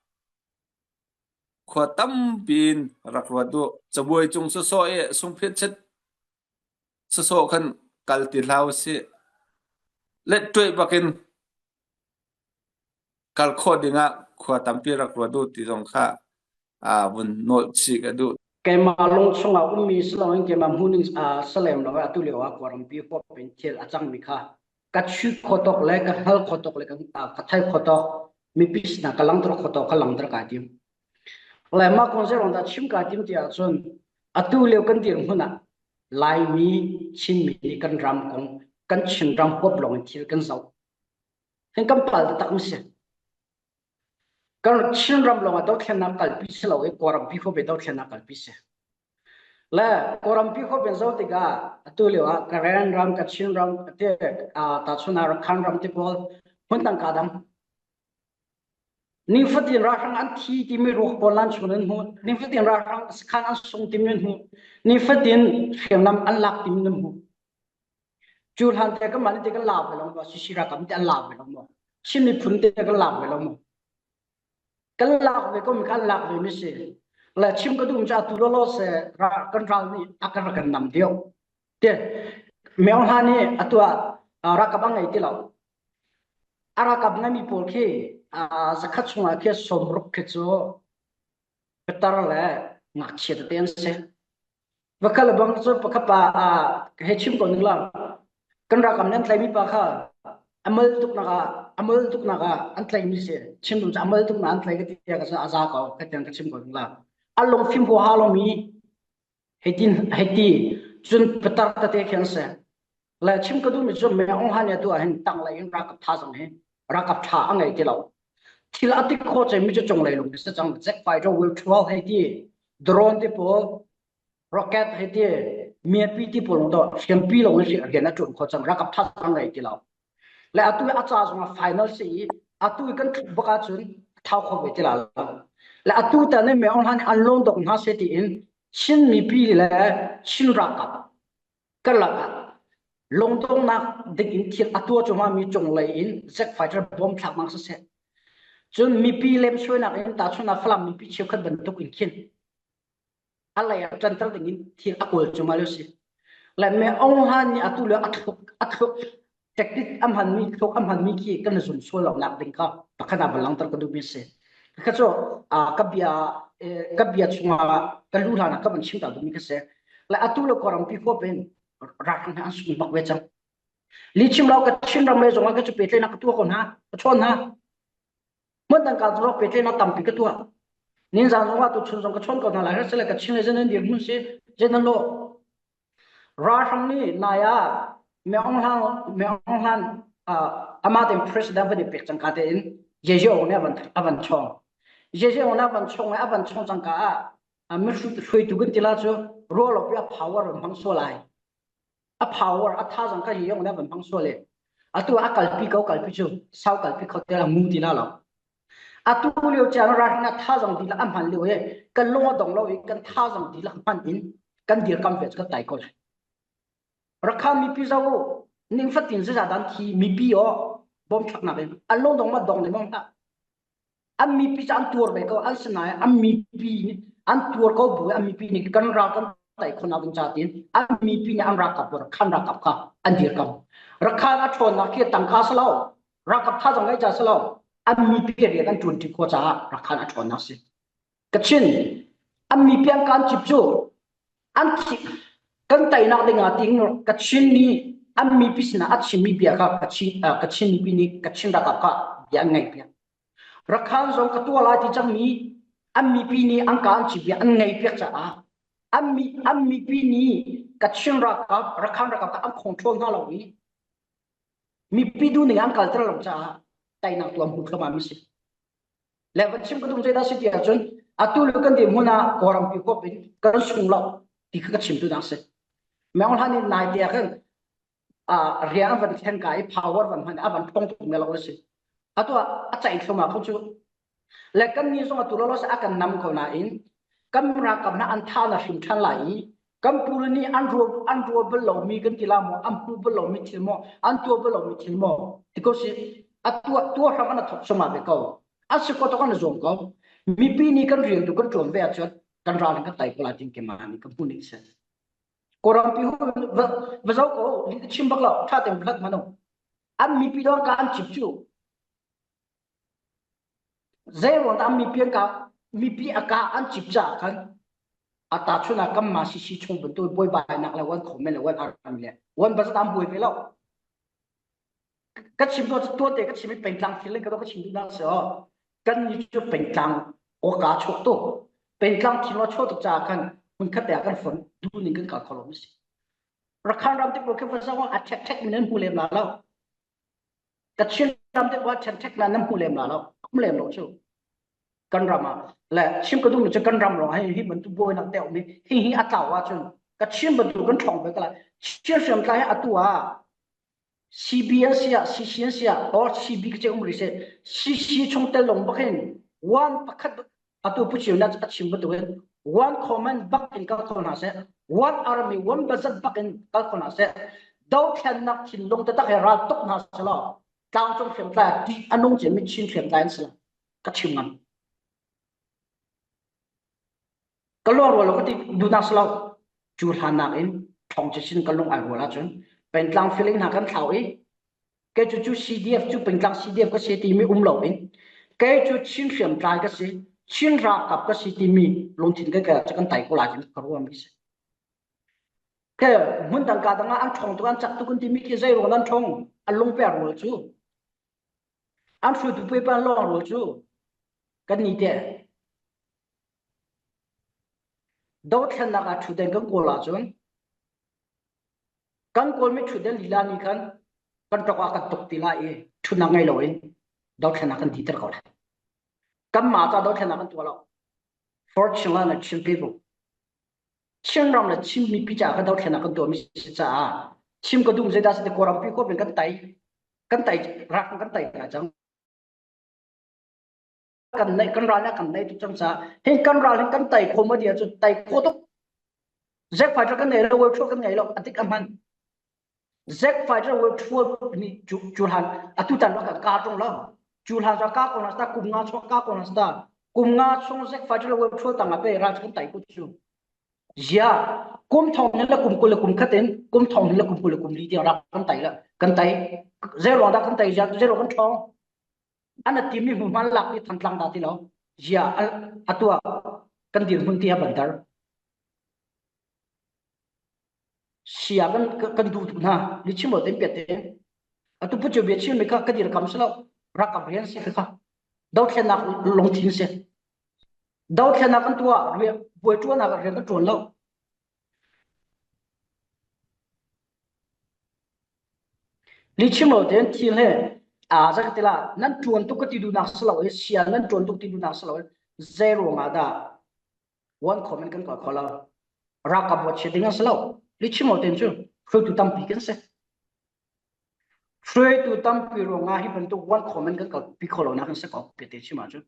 khua tampi in rak ruat uh. Cabuai cung sawsawh i sungphiat chet sawsawh khan kal ti hlah u sih. Let ṭuaih bakin kal khawh dingah khua tampi rak ruat uh ti zong kha, aa, vun nolh chih ka duh. Keimah lung chungah ummi si loin keimah hmuh ning, aa, si lem lo, atu lio ah Kawlrampi huap in thil a cangmi kha ka chuih khawh tawk le ka hngal khawh tawk le ka, aa, ka theih khawh tawk, mipi sinah ka langhter khawh tawk kha langhter kaa tim. Le mah kong zeiruang dah chim kaa tim ti ahcun atu lio kan dirhmun ah Laimi, Chinmi nih kan ram kong, kan Chin ram huap lawng in thil kan zoh. Hin kan pal taktak mi si. Kan Chin ram lawng ah dothlennak kalpi si lo i Kawlrampi huap i dothlennak kalpi si. Le Kawlrampi huap in zoh tikah atu lio ah Karen ram, Kachin ram, ati, aa, tahchunah Rakhine ram ti pawl hmun tangka dang. Nifatin ralhrang an thi timi ruak pawl nan chung nan hmuh. Nifatin ralhrang sakhan an sung timi nan hmuh. Nifatin hriamnam an lak timi nan hmuh. Cu hlan te kanmah nih te kan lak ve lo maw? Sisira kam te an lak ve lo maw? Chin miphun te kan lak ve lo maw? Kan lak ve ko mi kha an lak ve mi si. Le chim ka duh mi chu atu lawlaw se, ra, kan ral nih a kan ra kan nam deuh. Te, Min Aung Hlaing nih atu a, a, ralkap a ngei ti lo. A ralkap na mi pawl khi, a, zakhat chungah khi sawmruk khi chu petar le ngakchia te an si. Vakha le bang chu pakhat pa, a, he chim ko ning la. Kan ralkap nih an tlaimi pa kha, a mal tuknak ah, a mal tuknak ah an tlaimi si. Chim duh chu a mal tuknak an tlai ka ti ka sa, a za ko, ka tiang ka chim ko ning la. A lungfim huaha lo mi, hei tin, hei ti, chun petar ta te khi an si. Le chim ka duh mi chu Min Aung Hlaing nih atu a hin tanglei in ralkap thazang hi, ralkap tha a ngei ti lo. Thil a ti khawh cei mi chu chunglei lung sa chang, jet fighter, V twelve hei ti, drone ti pawl, rocket hei ti, miapi ti pawl lung dawh, hriampi lo in rian a ṭuan khawh chang, ralkap thazang a ngei ti lo. Le atu a ca zong a final si i, atu i kan tluk bak a chun thau khawh ve ti la lo. Le atu ta nih Min Aung Hlaing nih an lawng dawk hna seh tiin, Chin mipi le Chin ralkap, ka lak ah lawng dawknak ding in thil a tuah cu hma mi cunglei in jet fighter bomb thlaknak siseh. Cun mipi lemsuainak in tahchunhnak Falam mipi cheukhat bantuk in khin a lei a ṭanter ding in thil a kawl cu hma lo si. Le Min Aung Hlaing nih atu le a thluk, a thluk, tactic a hmanmi, thluk a hmanmi khi kan zum sual lonak ding kha pakhat ah va langhter ka duhmi si. Kha cu, aa, ka bia, eh, ka bia chungah ka lu hlan ah ka van chim ta duhmi kha si. Le atu le Kawlrampi khua pen ralhrang hna an sung bak ve cang. Li chim lo, Kachin ram le zongah ka cu pehtlaihnak ka tuah ko hna, ka chawn hna. Hmun dang kal zong pehtlaihnak tampi ka tuah. Nizan zongah tuchun zong ka chawn ko hna lai, hra si le Kachin le zenan dirhmun si, zenan law. Ralhrang nih nai ah Min Aung Hlaing, Min Aung Hlaing, ah, amah tein president van i pek cangka tein Ye Zhiyo nih a van, a van chawng. Ye Zhiyo nih a van chawng, a van chawng cangka ah, ah, mi hruaitu kan ti la cu ruah lo pi a power van hmang sual lai. A power, a thazang kha hi zong na van hmang sual le. Atu a kalpi ko kalpi cu, sau kalpi kho te la mu ti la lo. Atu lio ciang ralhrang a thazang dil a hman lio e, kan lung a dong lo i kan thazang dil a hman in kan dirkamh ve cu kan tai ko lai. Rakhine mipi zoh u, ning fatin zeizat dah an thi, mipi aw, bom thlaknak in an lung dong ma dong le mong ta. An mipi cu an tuar ve ko, an sinai, an mipi nih an tuar ko bu, an mipi nih kan ral kan tai khawhnak ding ca tin, an mipi nih an ralkap bu, Rakhine ralkap kha an dirkamh. Rakhine a ṭhawnnak khi tangka si lo, ralkap thazang ngai ca si lo, an mipi rian an ṭuanṭi khawh caah Rakhine a ṭhawnnak si. Kachin, an mipi an kan cip cu, an thi, kan tainak ding a ting Kachin nih an mipi sinah a chimmi bia kha Kachin, ah, Kachin mipi nih Kachin ralkap kha bia an ngei piak. Rakhine zong ka tuah lai ti cangmi an mipi nih an kan cip bia an ngei piak caah an mi, an mipi nih Kachin ralkap, Rakhine ralkap kha an control hna lo i mipi duh ning an kalter lo caah tainak tuah hmuh thluahmah mi si. Le van chim ka duh zeidah si ti ahcun atu le kan dirhmun ah Kawlrampi khua pin kan sung lo ti kha ka chim duhnak si. Min Aung Hlaing nih nai te ah khan, aa, rian a van thlen ka i power van hman a van ṭhawng tuk melo a si. Atu ah a ceih thluahmah kho cu le kannih zong atu lawlaw si a kan nam ko nain kan ralkap hna an tha na hrim ṭhan lai i kan pule nih an rual, an rual bal lomi kan ti la maw, an hmu bal lomi thil maw, an tuah bal lomi thil maw ti ko si. A tuah, tuah hram an a thawk suamah ve ko. A si ko tuk an a zuam ko. Mipi nih kan rian tu kan ṭuan ve ahcun kan ral in kan tai ko lai tin keimah nih kan hmuh ning si. Kawlrampi hu va, va zoh ko, li ka chim bak lo, ṭha tein va hlat hmanh u. An mipi dawng ka an cip cu. Zeiruang dah mipi an ka, mipi a ka an cip caah khan a tahchunhnak kanmah sisi chung bantuk buaibainak le one comment le one army le one bazat an buai ve lo. Ka chim tuah, tuate ka chim i Peintlang thil ning ka dawh ka chim duhnak si aw. Kan ni cu Peintlang awka chuak tuk. Peintlang thil aw chuak tuk caah khan hmunkhat te ah kan fon duh ning kan kal kho lo mi si. Rakhine ram te pawl kha va zoh a, ṭhek ṭhek mi nan hmu lem la lo. Kachin ram te pawl a ṭhen ṭhek nan hmu lem la lo. A um lem lo cu. Kan ram ah le chim ka duhmi cu kan ram lawng hi, hi bantuk buainak te a um hi, hi, hi a tlau ahcun Kachin bantuk kan ṭhawng ve ka lai. Chin hriamtlai hi atu ah C B an si ah, C C an si ah, or C B ka ceh um rih seh, C C chung tel lawng bak hin one pakhat atu puchiu na a chim bantuk hin one command bak in kal kho hna seh, one army, one bazat bak in kal kho hna seh. Dothlennak thinlung taktak he ral tuk hna seh law, tlangcung hriamtlai a ṭih a nung cin mi Chin hriamtlai an si lo. Ka chim ngan. Ka luang rual lo ka ti duhnak si lo. Cu hlan nakin ṭhawng cecin ka lung aa rual ahcun Pengtlang feeling hna kan thlau i, kei cu, cu C D F cu Pengtlang C D F ka si timi um lo in, kei cu Chin hriamtlai ka si, Chin ralkap ka si timi lungthin kei kha cu kan tai ko lai, ka ruahmi si. Kei hmun tangka dang ah an ṭhawng tuk, an cak tuk kan timi khi zei ruang an ṭhawng, an lung pe rual cu, an hruaitu pei pa an lawng rual cu kan ni te. Dothlennak ah ṭhutdan kan kawl ahcun, kan kawlmi ṭhutdan lila nih khan kan ṭok ah kan tuk ti lai i, ṭhutnak ngei loin dothlennak kan dihter ko lai. Kanmah ca dothlennak kan tuah lo. For Chinland and Chin people. Chin ram le Chin mipi caah kan dothlennak kan tuahmi si caah, chim ka duh zeidah si ti, Kawlrampi khua pin kan tai, kan tai, rak kan tai hna cang. Kan neih, kan ral nih kan neih tuk cang caah, hin kan ral hin kan tai kho maw ti ahcun tai kho tuk. Jet fighter kan ngei lo, Wave twelve kan ngei lo, a dik a hman. Jet fighter, Wave twelve nih cu, cu hlan, atu tan ruak kan kah ṭung lo. Cu hlan zong kah ko hna sita, kum nga chung kah ko hna sita. Kum nga chung jet fighter le Wave twelve tangah pei ral cu kan tai ko cu. Zia, kum thong hnih le kum kul le kum khat in, kum thong hnih le kum kul le kum li tiang rak kan tai le, kan tai. Zeiruang dah kan tai zia, zeiruang kan ṭhawng? An a timi hmuhman lak i Thantlang dah ti lo. Zia, a, a tuah kan dirhmun ti a bandar. Sia kan, kan, kan duh tuk hna, Lichimlo tein piat tein. Atu pucu bia chimmi kha ka dirkamh si lo, ralkap rian si kha. Dothlennak lungthin si. Dothlennak kan tuah, buai ṭuannak rian kan ṭuan lo. Lichimlo tein thil he, a, zakatila, nan ṭuan tuk ka ti duhnak si lo, sia nan ṭuan tuk ti duhnak si lo, zei ruangah dah one comment kan kal kho lo. Ralkap buatchia ding an si lo. Lichimlo tein cu hruaitu tampi kan si. Hruaitu tampi ruangah hi bantuk one comment kan kalpi kho lonak kan si ko, Pete chim ahcun.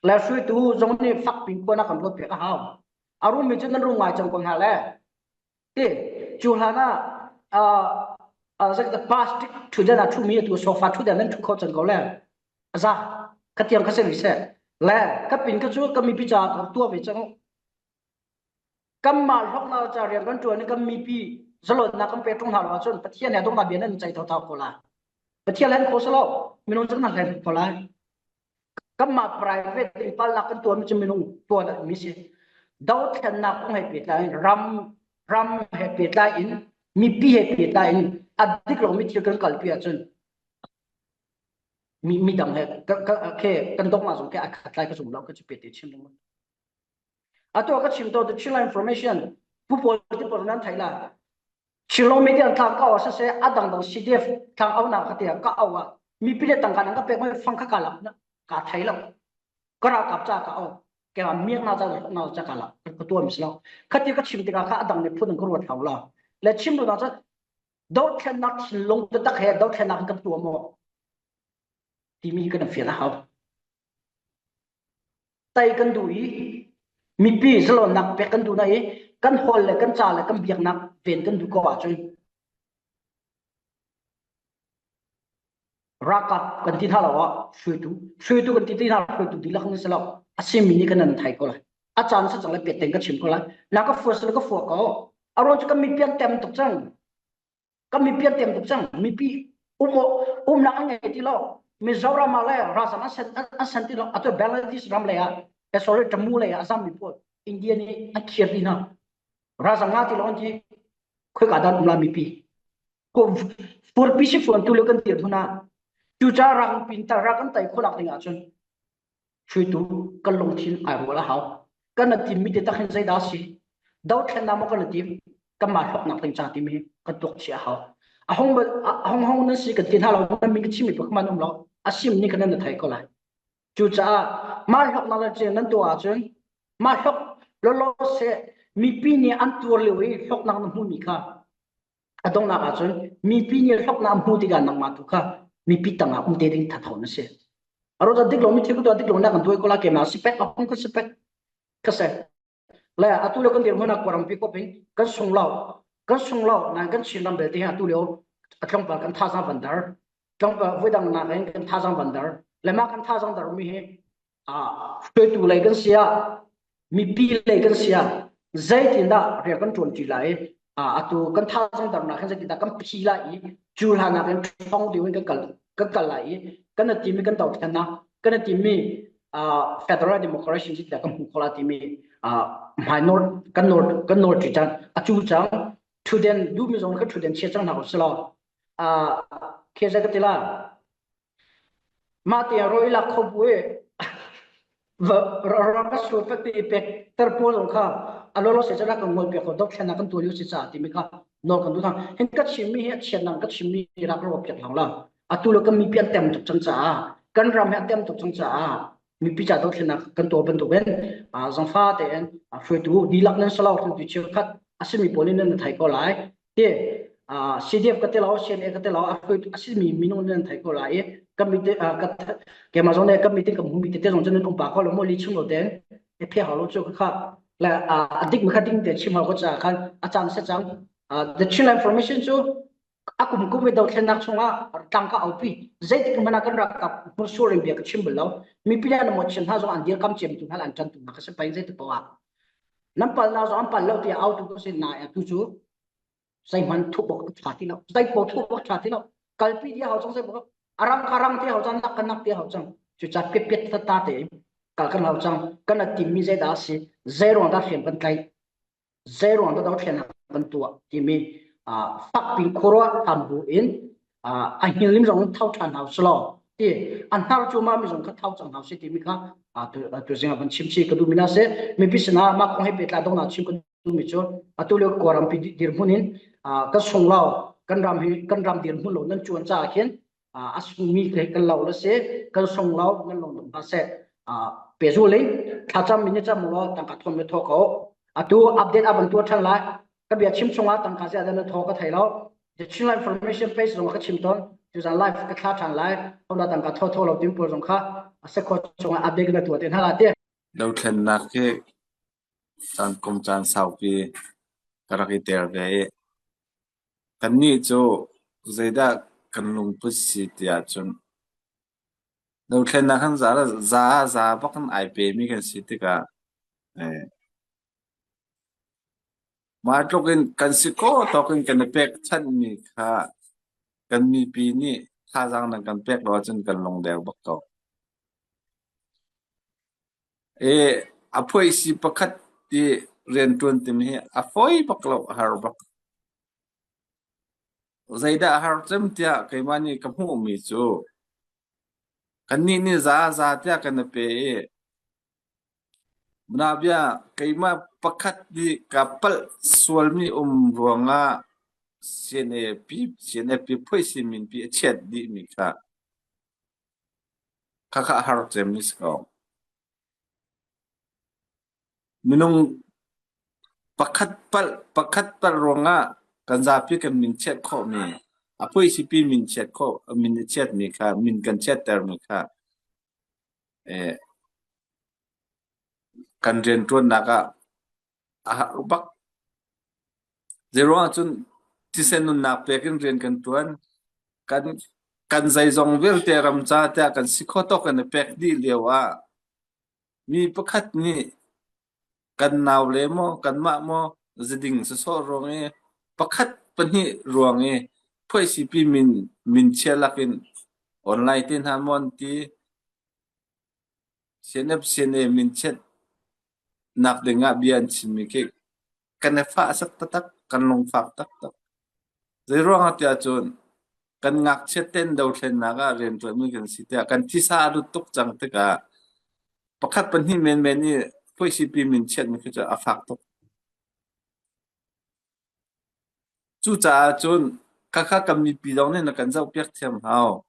Le hruaitu zong nih fakpi khua nak kan ruat piak a hau. A rumi cu nan rung ngai cang ko hna le. Ti, cu hlan ah, ah, ah, zak the plastic ṭhu dan a ṭhumi atu sofa ṭhu dan nan ṭhu kho cang ko le. A za, ka tiang ka si rih seh. Le, ka pin ka cu ka mipi ca ka tuah ve cang. Kanmah hlawknak ca rian kan ṭuan i kan mipi zalonnak kan pek ṭung hna lo ahcun Pathian he donghnak bia nan cai thotho ko lai. Pathian hlen kho si lo, minung cun nan hlen kho lai. Kanmah private ding palhnak kan tuahmi cu minung tuahmi si. Dothlennak kong he pehtlai in, ram, ram he pehtlai in, mipi he pehtlai in, a dik lomi thil kan kalpi ahcun mi, midang he ka, ka, khe kan donghnak zong khe a khatlai ka zum lo, ka cu Pete chim ding. Atu ka chim to, the Chinland information, pu pawl ti pawl nan thei lai. Chinland media tlang ka au sese, a dangdang C D F tlang au nak ka ti ka au a. Mipi le tangka nan ka pek mai fang kha ka lak na, ka thei lo. Ka ralkap ca ka au. Ke a miak na ca na ca ka lak, ka tuam si lo. Ka ti ka chim tikah kha a dang le phun ka ruat hau lo. Le chim duhnak ca dothlennak thinlung taktak he dothlennak kan tuam maw? Timi kan fian a hau. Tai kan duh i mipi zalonnak pek kan duh na i kan holh le kan ca le kan biaknak ven kan duh ko ahcun ralkap kan ti hna lo ah hruaitu, hruaitu kan ti, ti hna hruaitu dihlak nan si lo. A simi nih kan nan thai ko lai. A caan si cang le piat tein ka chim ko lai. Na ka fuat si le ka fuat ko. A ruang cu kan mipi an tem tuk cang. Kan mipi an tem tuk cang, mipi um, umnak an ngei ti lo. Mizoram ah le ralzam an san, an, an san ti lo. Atu Bangladesh ram lei ah, eh, sorry, Tamu lei ah a zammi pawl, India nih an khiar ti hna. Ralzam nga ti lo an ti, khoika dan um lai mipi. Ko furpi si fuan tu le kan tir hmun ah. Cucaah rak pin ta, rak kan tai khawhnak ding ahcun hruaitu kan lungthin aa rual a hau. Kan nan timmi te tak hin zeidah a si? Dothlennak maw kan nan tim? Kanmah hlawknak ding ca timi kan tuak chia a hau. A hong, a hong, hong nan si kan ti hna lo, nan min ka chimmi pakhat hmanh um lo. A sim nih kha nan na thei ko lai. Cucaah mah hlawknak le cun nan tuah ahcun, mah hlawk lawlaw seh, mipi nih an tuar lio i hlawknak na hmumi kha a donghnak ahcun mipi nih hlawknak a hmu tikah nangmah tu kha mipi tangah um te ding thatho na si. A ruat a dik lomi thil tu a dik lo nak kan tuai ko lai, keimah si pek, a hung kan si pek ka si. Le atu le kan dirhmun ah Kawlrampi khuapin kan sung lo, kan sung lo, nan kan Chin ram belte hi atu le a tlawmpal kan thazaang van dar, tlawmpal voidang nakin kan thazaang van dar, le mah kan thazaang dar mi hi, ah, hruaitu lei kan si ah, mipi lei kan si a, zeitindah rian kan ṭuan ṭi lai, a, atu kan thazaang darhna khan zeitindah kan phi lai i, cu hlan ah kan ṭhawng ding in kan kal, kan kal lai i, kan na timi kan dothlennak, kan na timi, a, federal democracy zeitindah kan hmuh khawh lai timi, a, hmai nawl, kan nawl, kan nawl ṭi cang, a cu cang, ṭhutden duhmi zong kan ṭhutden chia cang hna ko si lo. A, khi zei ka ti lai. Mah te rawl i lak kho bu i, va, ra, ra ka sur pek te i pek ter pawl zong kha, a lawlaw si caah ka ngol piak kho, dothlennak kan tuah lio si caah timi kha nawl kan duh thang. Hin ka chimmi hi a chiatnak ka chimmi rak rawk piak hlang la. Atu le kan mipi an tem tuk cang caah, kan ram hi a tem tuk cang caah, mipi ca dothlennak kan tuah bantukin, a, zangfah tein, a, hruaitu dihlak nan si lo, hruaitu cheukhat a simi pawl in nan thei ko lai. Ti, a, C D F ka ti lo, C N A ka ti lo, a hruaitu a simi minung nan thei ko lai. Ka mi te, a, ka, keimah zong ne, ka mi te, ka hmu mi te, te zong cun nan um pa ko lo, maw li chung lo tein, e phe hau lo cu ka kha. Le, a, a dik mi kha ding te chim hau ko caah khan a caan si cang. A, the Chinland Information cu, a kum kum i dothlennak chungah tangka a aupi. Zeitik hmanh ah kan ralkap hmursur in bia ka chim bal lo. Mipi nih an mawhchiat hna zong an dirkamh ciamtu hna le an ṭantu hna ka si pei zeitik paoh ah. Nan palhnak zong an palh lo tiah autu ka si nain atu cu zeihmanh thuh bawk ṭha ti lo. Zei paoh thuh bawk ṭha ti lo. Kalpi tiah hau cang zei paoh. A rang kha rang tiah hau cang, nak kha nak tiah hau cang. Cucaah piatpiat ta ta tein kal kan hau cang. Kan a timmi zeidah a si? Zeiruang dah hriam kan tlaih? Zeiruang dah dothlennak kan tuah timi, aa, fakpi khuaruah hlan buin, aa, a hngilh lim zong tho ṭhan hau si law ti, a hnar cu mah mi zong kha tho cang hau si timi kha, aa, tu, aa, tu zingah van chim si ka duhmi hna si. Mipi sinah mah kong he pehtlai dongnak chim ka duhmi cu, atu lio Kawlrampi di-, dirhmun in, aa, kan sunglau, kan ram hi, kan ram dirhmun lo nan cuan caah khin, aa, a sungmi hi kan lo la si, kan sunglau nan lawng dong hna seh. Aa, pehzul in thlacam minute cam law tangka thawm na thaw ko. Atu update a van tuah ṭhan lai. Ka bia chim chungah tangka zia dan na thaw ka thei lo. The Chinland Information page zong ka chim tawn. Tuzan live ka thla ṭhan lai. Hona tangka thaw thaw lo tin pawl zong kha a se khawh chungah update na tuah te hna lai te. Dothlennak hi caan kum caan saupi ka rak i tel ve i, kannih cu zeidah kan lungput si ti ahcun, dothlennak khan za, za, za bak kan ai pemi kan si tikah, eh, mah tluk in kan si khawh tawk in kan i pek chanhmi kha kan mipi nih thazaang nan kan pek lo ahcun kan lung deu bak ko. E, a phoihsi pakhat ti rianṭuan timi hi a fawi bak lo, a har bak. Zeidah a har cem tiah keimah nih ka hmuhmi cu kannih nih za, za tiah kan i pe i, bia keimah pakhat nih ka palh sualmi um ruangah C N A P, C N F P phoihsi minpi a chiat dihmi kha kha kha a har cemmi si ko. Minung pakhat palh, pakhat palh ruangah kan zapi kan min chiat khawhmi, a phoihsipi min chiat khawh, min a chiatmi kha, min kan chiattermi kha, eh, kan rianṭuannak ah a har bak. Zeiruangah cun thisen nunnak pek in rian kan ṭuan. Kan, kan zeizong vialte ram ca tiah kan si khawh tawk kan i pek dih lio ah mi pakhat nih kan nau le maw, kanmah maw, ziding sawsawh ruang i pakhat pahnih ruang i phoihsipi min, min chia lakin online te hna maw an ti, C N F, C N A min chiatnak dingah bia an chimmi khi kan i fah sak taktak, kan lung fak taktak. Zeiruangah tiah cun kan ngakchiat tein dothlennak ah rianṭuanmi kan si tiah kan tisa a lut tuk cang tikah pakhat pahnih menmen i phoihsipi min chiatmi khi cu a fak tuk. Cucaah cun khakha kan mipi zong nih na kan zohpiak thiam hau.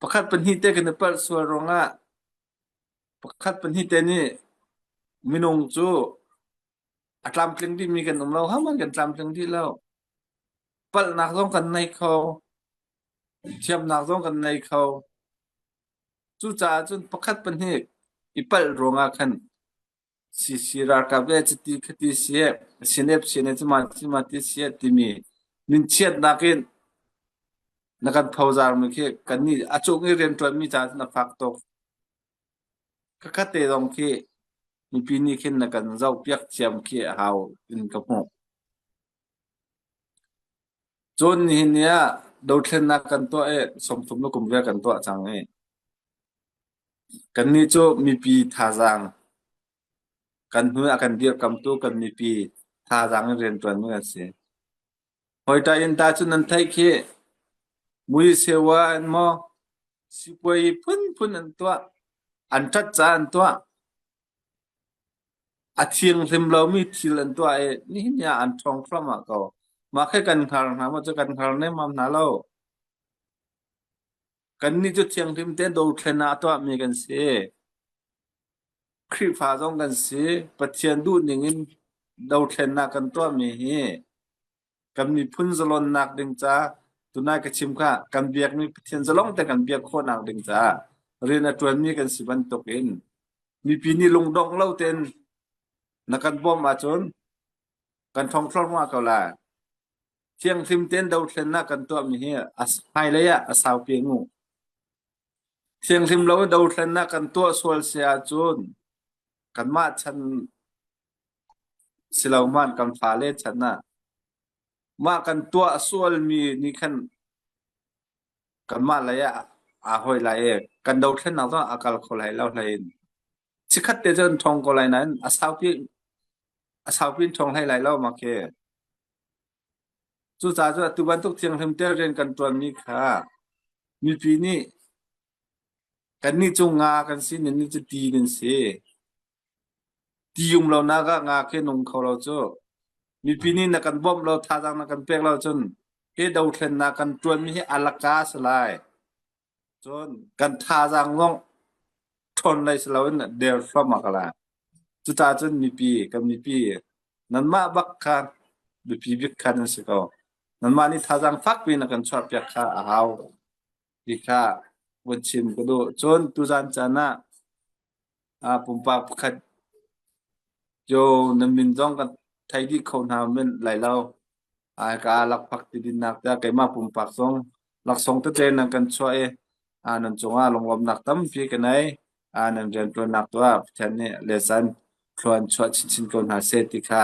Pakhat pahnih te kan i palh sual ruangah pakhat pahnih te nih minung cu a tlamtling dihmi kan um lo, hau man kan tlamtling dih lo. Palhnak zong kan nei kho, thiamnak zong kan nei kho. Cucaah cun pakhat pahnih i palh ruangah khan C C ralkap ve citi khati si, C N F, C N A cima, cima ti si timi min chiatnak in na kan phozarmi khi kannih a cung i rianṭuanmi caah na fak tuk. Khakha te zong khi mipi nih khin na kan zoh piak thiam khi a hau in ka hmuh. Cun nihin ni ah dothlennak kan tuah i, sawmthum le kum riat kan tuah cang i, kannih cu mipi thazaang, kan hnu ah kan dirkamtu kan mipi thazaang in rianṭuanmi kan si. Hoi ta in ta cu nan theih khi, mui sewa in maw, sipuai phunphun an tuah, an ṭhat ca an tuah, a thianghlim lomi thil an tuah i, nihin ni ah an ṭhawng hrawmah ko. Mah khi kan hngal hna maw cu kan hngal nemam hna lo. Kannih cu thianghlim tein dothlennak a tuahmi kan si. Khrihfa zong kan si. Pathian duh ningin dothlennak kan tuahmi hi kan miphun zalonnak ding caah, tunai ka chim kha, kan biakmi Pathian zalong te kan biak khawhnak ding caah rian a ṭuanmi kan si bantukin, mipi nih lungdongh lo tein na kan bawmh ahcun kan ṭhawng hrawmah ko lai. Thianghlim tein dothlennak kan tuahmi hi a hmailei ah a saupi a ngah. Thianghlim lo in dothlennak kan tuah sual si ahcun, kanmah chan si lo hmanh kan fale chan ah mah kan tuah sualmi nih khan kanmah lei ah aa hawi lai i, kan dothlennak zong a kal kho lai lo hlei in, chikkhat te cun ṭhawng ko lai nain a saupi, a saupi in ṭhawng hlei lai lo mah khi. Cucaah cun atu bantuk thianghlim tein rian kan ṭuanmi kha mipi nih, kannih cu nga kan si, nannih cu ti nan si. Ti um lonak ah nga khi nung kho lo cu. Mipi nih na kan bawmh lo, thazaang na kan pek lo cun, hi dothlennak kan ṭuanmi hi a laka a si lai. Cun kan thazaang zong ṭhawn lei si loin der hrawmah ka lai. Cucaah cun mipi, kan mipi, nanmah bak kha, mipi bik kha nan si ko. Nanmah nih thazaang fakpi na kan chuahpiak kha a hau. Ti kha vun chim ka duh. Cun tuzan caan ah, aa, pumpak pakhat cio nan min zong kan thei dih kho hna men lai lo. Aa, ka aa lakphak ti dinnak te keimah pumpak zong laksawng tete nan kan chuah i, aa, nan cungah lunglawmhnak tampi ka nei. Aa, nan rianṭuannak tu ah Pathian nih lezan thluan chuah chinchin ko hna seh ti kha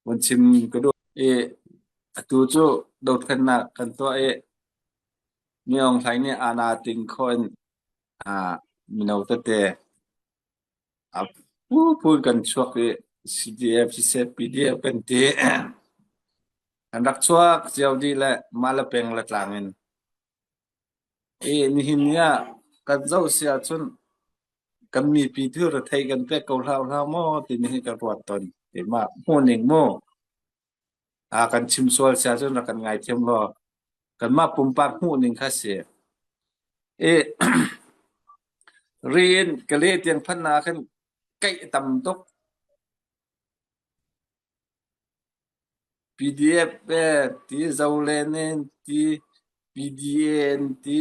vun chim ka duh i, atu cu dothlennak kan tuah i, mi awng hlei nih aa na ting khawh in, aa, mino tete a phunphun kan chuak i, C D F, C C P D F kan ti. Kan rak chuak cio dih le mah le peng le tlang in. I nihin ni ah kan zoh si ahcun kan mipi thil retheih kan pek ko hlau hlau maw ti nihin kan ruat tawn. Keimah hmuh ning maw? Aa, kan chim sual si ahcun rak kan ngaithiam law, kanmah pumpak hmuh ning kha si. I ri in ka leh tiang phan ah khan kaih a tam tuk. P D F e ti, Zoland e ti, P D A e ti,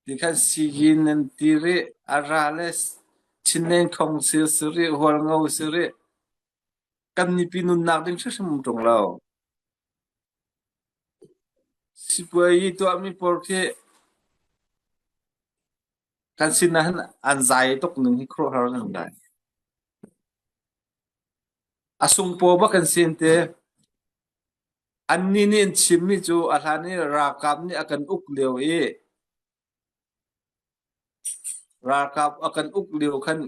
ti khan Sigin e ti rih, a ra le Chinland Council si rih, Hualngo si rih. Kan mipi nunnak ding hrimhrim um ṭung lo. Sipuai i tuahmi pawl khi kan sinah hin an zai tuk ning hi khuaruahhar kan dai. A sungpaw bak kan sin te, annih nih an chimmi cu a hlan i ralkap nih a kan uk lio i, ralkap a kan uk lio khan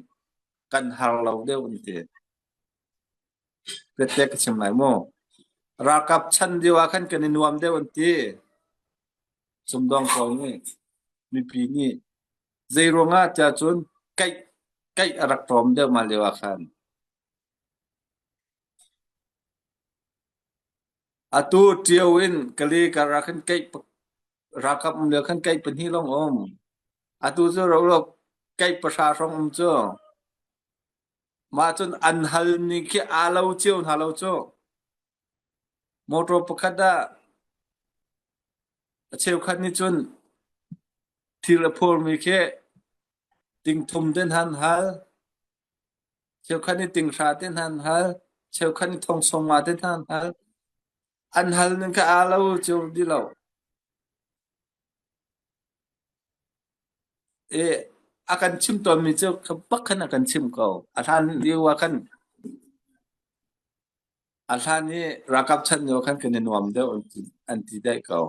kan har lo deuh an ti. Pektek ka chim lai mu. Ralkap chan lio ah khan kan i nuam deuh an ti. Sumdawng pawl nih, mipi nih, zei ruangah cia cun kaih, kaih a rak tlawm deuh mah lio ah khan. Atu ṭio in kali kar ah khan kaih pa-, ralkap um lio khan kaih pahnih lawng um. Atu cu rolo kaih pahra hrawng um cu. Mah cun an hal ning khi aa lo cio hna lo cu. Motor pakhat ah a cheukhat nih cun thil a phurmi khi ting thum te hna an hal, cheukhat nih ting hra te hna an hal, cheukhat nih thong sawmnga te hna an hal. An hal ning kha aa lo cio dih lo. Eh, a kan chim tawnmi cu kha bak khan a kan chim ko. A hlan lio ah khan, a hlan i ralkap chan lio khan kan i nuam deuh an ti, an ti dai ko.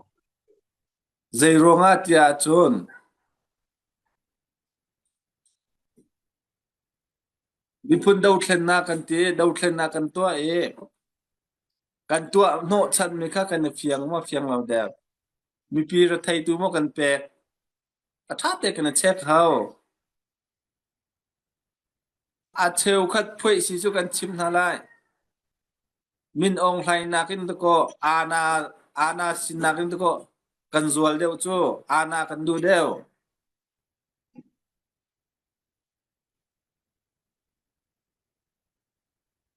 Zei ruangah tiah cun, miphun dothlennak kan ti, dothlennak kan tuah i, kan tuah hnawhchanmi kha kan i fiang maw, fiang lo deuh? Mipi retheitu maw kan pek? A ṭha te kan i check hau. A cheukhat phuaisi cu kan chim hna lai. Min awng hlainak in takaw, aana, aana sinnak in takaw kan zual deuh cu, aana kan duh deuh.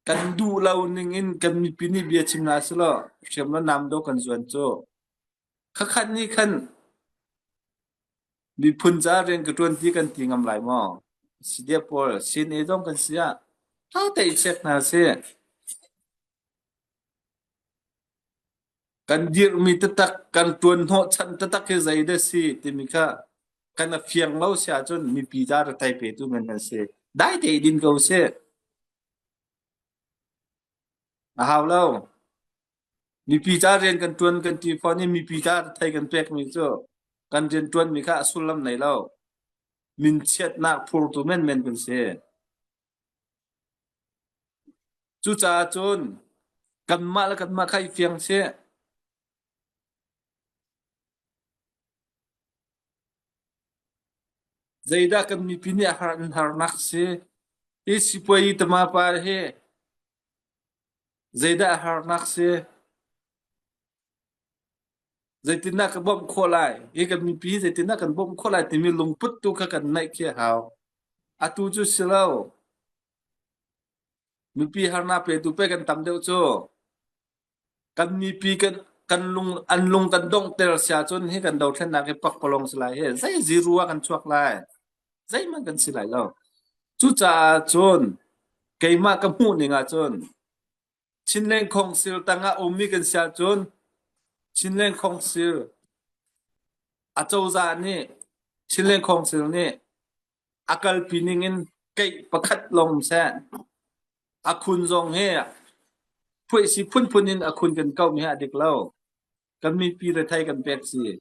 Kan duh lo ning in kan mipi nih bia chim hna seh law, hriamnam dawh kan zuan cu. Khakhat nih khan miphun ca rian ka ṭuan ti kan ti ngam lai maw? C D F pawl, C N A zong kan si ah, ṭha te i check hna seh. Kan dirhmi taktak, kan ṭuan hnawhchan taktak hi zeidah si timi kha kan a fiang lo si ahcun mipi ca rethei petu men kan si. Dai te i din ko seh. A hau lo. Mipi ca rian kan ṭuan kan ti fawn i mipi ca rethei kan pekmi cu kan rianṭuanmi kha a sullam nei lo. Minchiatnak phurtu menmen kan si. Cucaah cun kanmah le kanmah kha i fiang seh. Zeidah kan mipi nih a har, an harnak si? Hi sipuai i tamapa hi zeidah a harnak si? Zeitindah ka bawmh khawh lai? Hi kan mipi hi zeitindah kan bawmh khawh lai timi lungput tu kha kan naih khi a hau. Atu cu si lo. Mipi harnak petu pei kan tam deuh cu. Kan mipi kan, kan lung, an lung kan donghter si ahcun hi kan dothlennak hi pakpalawng si lai hi. Zei ziru ah kan chuak lai? Zeihmanh kan si lai lo. Cucaah cun keimah ka hmuh ning ahcun Chinland Council tangah ummi kan si ahcun Chinland Council acozah nih, Chinland Council nih a kalpi ning in keih pakhat lawng um seh. A khun zong hi phuaisi phunphun in a khun kan kauhmi hi a dik lo. Kan mipi rethei kan pek si.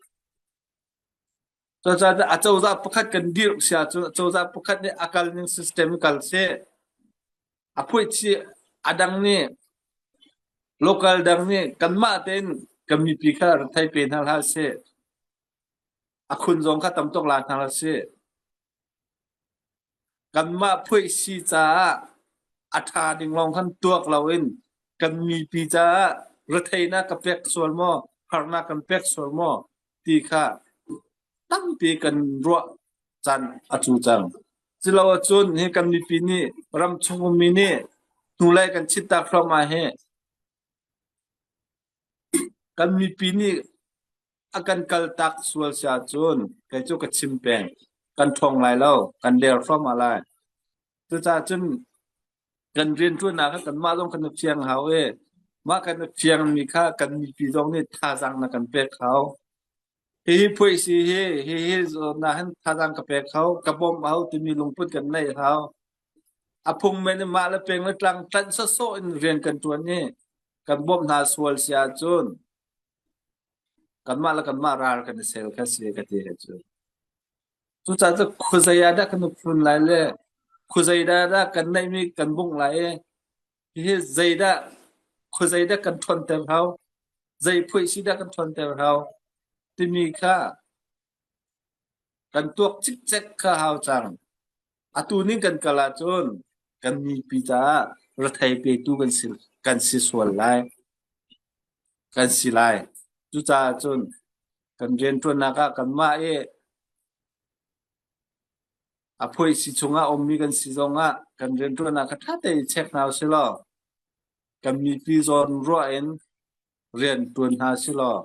Cucaah acozah pakhat kan dirh si ahcun acozah pakhat nih a kal ning system i kal si. A phuaisi a dang nih, local dang nih kanmah tein kan mipi kha rethei pe hna hlah si. A khun zong kha tam tuk la hna hlah si. Kanmah phuaisi caah a ṭha ding lawng khan tuak loin kan mipi caah retheihnak ka pek sual maw, harnak kan pek sual maw ti kha tampi kan ruah caan a cu cang. Culo ahcun hi kan mipi nih, ram chung ummi nih hnulei kan chimtak hrawmah hi kan mipi nih a kan kaltak sual si ahcun kei cu ka chim peng, kan ṭhawng lai lo, kan der hrawmah lai. Cucaah cun kan rianṭuannak kha kanmah zong kan i fiang hau i, mah kan i fiangmi kha kan mipi zong nih thazaang na kan pek hau. Hihi phuaisi hi, hihi zawnnak hin thazaang ka pek hau, ka bawmh hau timi lungput kan neih hau. A phung men i mah le peng le tlang tlanh sawhsawh in rian kan ṭuan i kan bawmh hna sual si ahcun kanmah le kanmah ral kan i sel kha si ka ti hi cu. Cucaah cu khuazei ah dah kan i phun lai le khuazei dah dah kan neihmi kan bungh lai i, hi zeidah, khuazei dah kan ṭhawnter hau, zei phuaisi dah kan ṭhawnter hau timi kha kan tuak cikcek kha hau cang. Atu ning kan kal ahcun kan mipi caah rethei petu kan si, kan si sual lai, kan si lai. Cucaah cun kan rianṭuannak ah kanmah i a phuaisi chungah ummi kan si zongah kan rianṭuannak kha ṭha te i check hna u si law, kan mipi zawn ruah in rianṭuan hna u si law.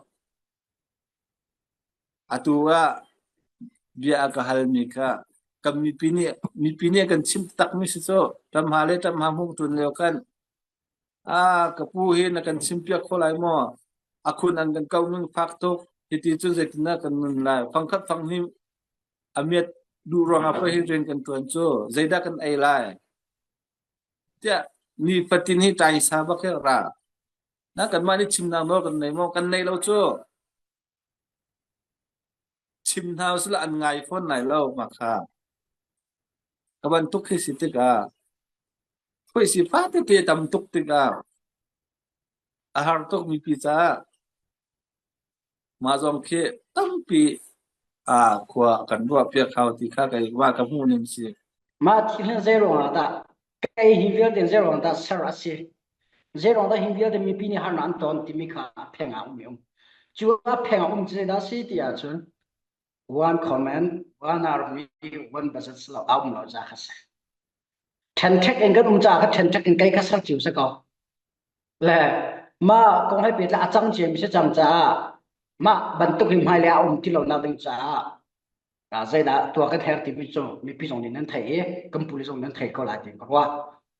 Atu ah bia a ka halmi kha kan mipi nih, mipi nih kan chimh takmi si cu, ṭamha le ṭamha hmuh ṭun lio khan, aa, ka pu hi na kan chimpiak kho lai maw? A khun an kan kauh ning fak tuk, hiti cun zeitindah kan nun lai? Fangkhat fanghnih a miat duh ruangah pawh hi rin kan ṭuan cu, zeidah kan ei lai? Tiah ni fatin hi ṭaisa bak hi ra. Na kanmah nih chimnak nawl kan nei maw? Kan nei lo cu. Chim hna usih la, an ngai fawn lai lo mah kha. Ka bantuk hi si tikah, khuai si fate te tam tuk tikah, a har tuk mipi caah mah zong khi tampi, aa, khua kan ruah piak hau ti kha kei mah ka hmuh ning si. Mah thil hin zei ruangah dah, kei hin vialte in zei ruangah dah ser a si. Zei ruangah dah hin vialte mipi nih harnak an ton timi kha a pheng ah um i um. Cu a pheng ah um cu zeidah si ti ahcun, one command, one army, one budget si lo, a um lo ca kha si. Ṭhenṭhek in kan um caah kha ṭhenṭhek in kei kha ser cio si ko. Le mah kong he pet le a cang ciami si cang caah mah bantuk hi hmailei a um ti lonak ding caah, aa, zeidah tuah kan herh timi cu mipi zong nih nan theih i kan puli zong nan theih ko lai tiang ka ruah.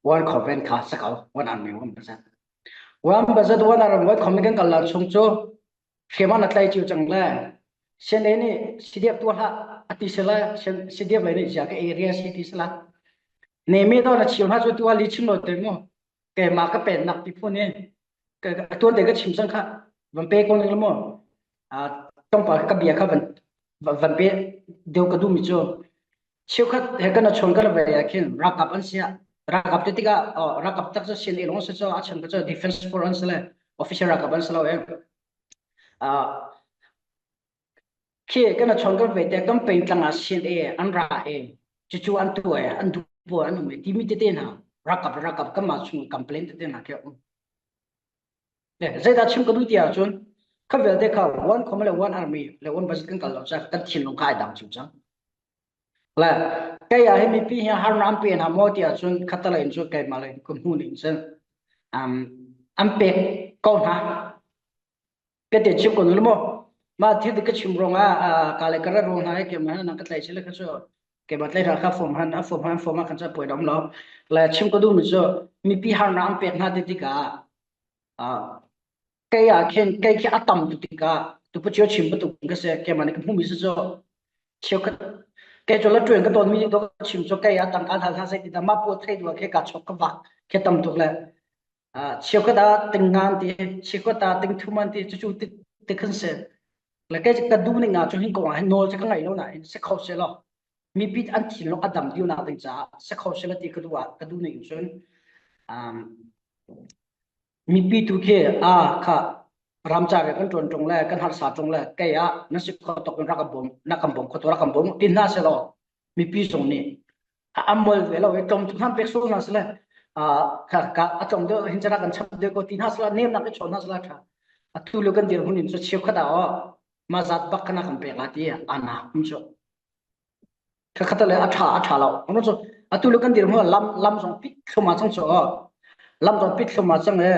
One command kha si ko, one army, one budget. One budget, one army, one command kan kal lai chung cu hriamah na tlai cio cang le, C N A nih C D F tuah hlah a ti si lai, C D F lei nih zia ka area si ti si lai. Nemi tawh na chim hna cu tuah li chim lo te mu. Keimah ka pennak ti phun i ka, ka tuan te ka chim cang kha, van pe ko ning le mu. Aa, ṭongpa ka bia kha van, van, van pe deuh ka duhmi cu. Cheukhat he kan a chuan kan a vei ah khin ralkap an si ah, ralkap te tikah, aw, ralkap tak cu C N A lawng si cu a chan ka cu defense force an si le official ralkap an si lo e. Aa, khi kan a chuan kan vei te kan peintlang ah C N A an ra e, cucu an tuah e, an duh pawl an um e timi tete hna ralkap, ralkap kanmah chung complain tete hna khi a um. Le zeidah chim ka duh ti ahcun, kha vialte kha one command le one army le one budget kan kal lo caah kan thinlung kha aa dang cu cang. Le kei ah hi mipi hi harnak an pe hna maw ti ahcun, khatalei in cu keimah le ka hmuh ning cun, um, an pek ko hna. Ka te chim ko nu le maw? Mah thil ti ka chim ruangah, aa, ka le ka rat ruang hna i keimah hna ka tlaih si le kha cu, keimah tlaih hna kha form han, a form han, form ah khan cu a poi dam lo. Le chim ka duhmi cu mipi harnak an pek hna ti tikah, aa, kei ah khin, kei khi a tam tu tikah, tu pa cio chim pa tu ka si, keimah nih ka hmuhmi si cu, cheukhat, kei cu la ṭuan ka tonmi nih ka chim cu, kei ah tangka hna hna zei ti dah, mah pawl thei duh khi ka chawk ka vak khi tam tuk le, aa, cheukhat ah ting nga an ti, cheukhat ah ting thum an ti, cucu ti, ti khan si. Le kei ka duh ning ah cun hin kong ah hin nawl cu ka ngei lo nain si kho seh law, mipi an thinlung a dam deuhnak ding caah si kho seh law ti ka duh ah, ka duh ning cun, um, mipi tu khi, aa, kha ramcar kan ṭuan ṭung le kan harsa ṭung le kei ah na si kho tuk in rak kan bawm, na kan bawm kho tuk, rak kan bawm ti hna seh law, mipi zong nih a, a mol ve lo, i tlawm tuk hna pek sual hna seh le, aa, kha, kha, a tlawm deuh hin caan kan chap deuh ko ti hna seh le, nemnak i chawn hna seh le kha. Atu lio kan dir hmun in cu cheukhat ah aw, mah zat bak khan a kan pek lai ti a na um cu. Kha khatalei a ṭha, a ṭha lo. An cu atu lio kan dir hmun lam, lam zong pit thlum a cang cu aw. Lam zong pit thlum a cang e,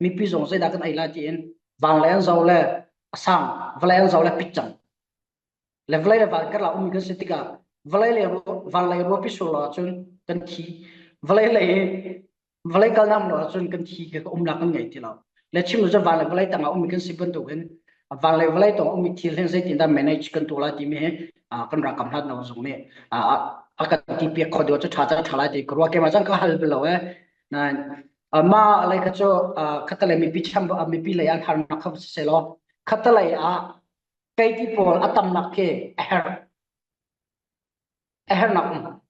mipi zong zeidah kan ei lai tiin vanlei an zoh le a sang, vawlei an zoh le pit cang. Le vawlei le van karlak ummi kan si tikah, vawlei le ruah, vanlei ruahpi sual lo ahcun kan thi. Vawlei le, vawlei kalnak lo ahcun kan thi khi ka um lai kan ngei ti lo. Le chim cu vanlei vawlei tangah ummi kan si bantukin, vanlei vawlei tawng ummi thil hin zeitindah manage kan tuah lai timi hi, aa, kan ralkap hlatnak zong nih, aa, a, a kan ti piak kho deuh cu ṭha cang ṭha lai ti ka ruah, keimah cang ka hal bal lo e. Nain, aa, mah lei kha cu, aa, khatalei mipi cham, aa, mipi lei an harnak kha si seh law, khatalei ah kei ti pawl a tamnak khi a herh, a herhnak um.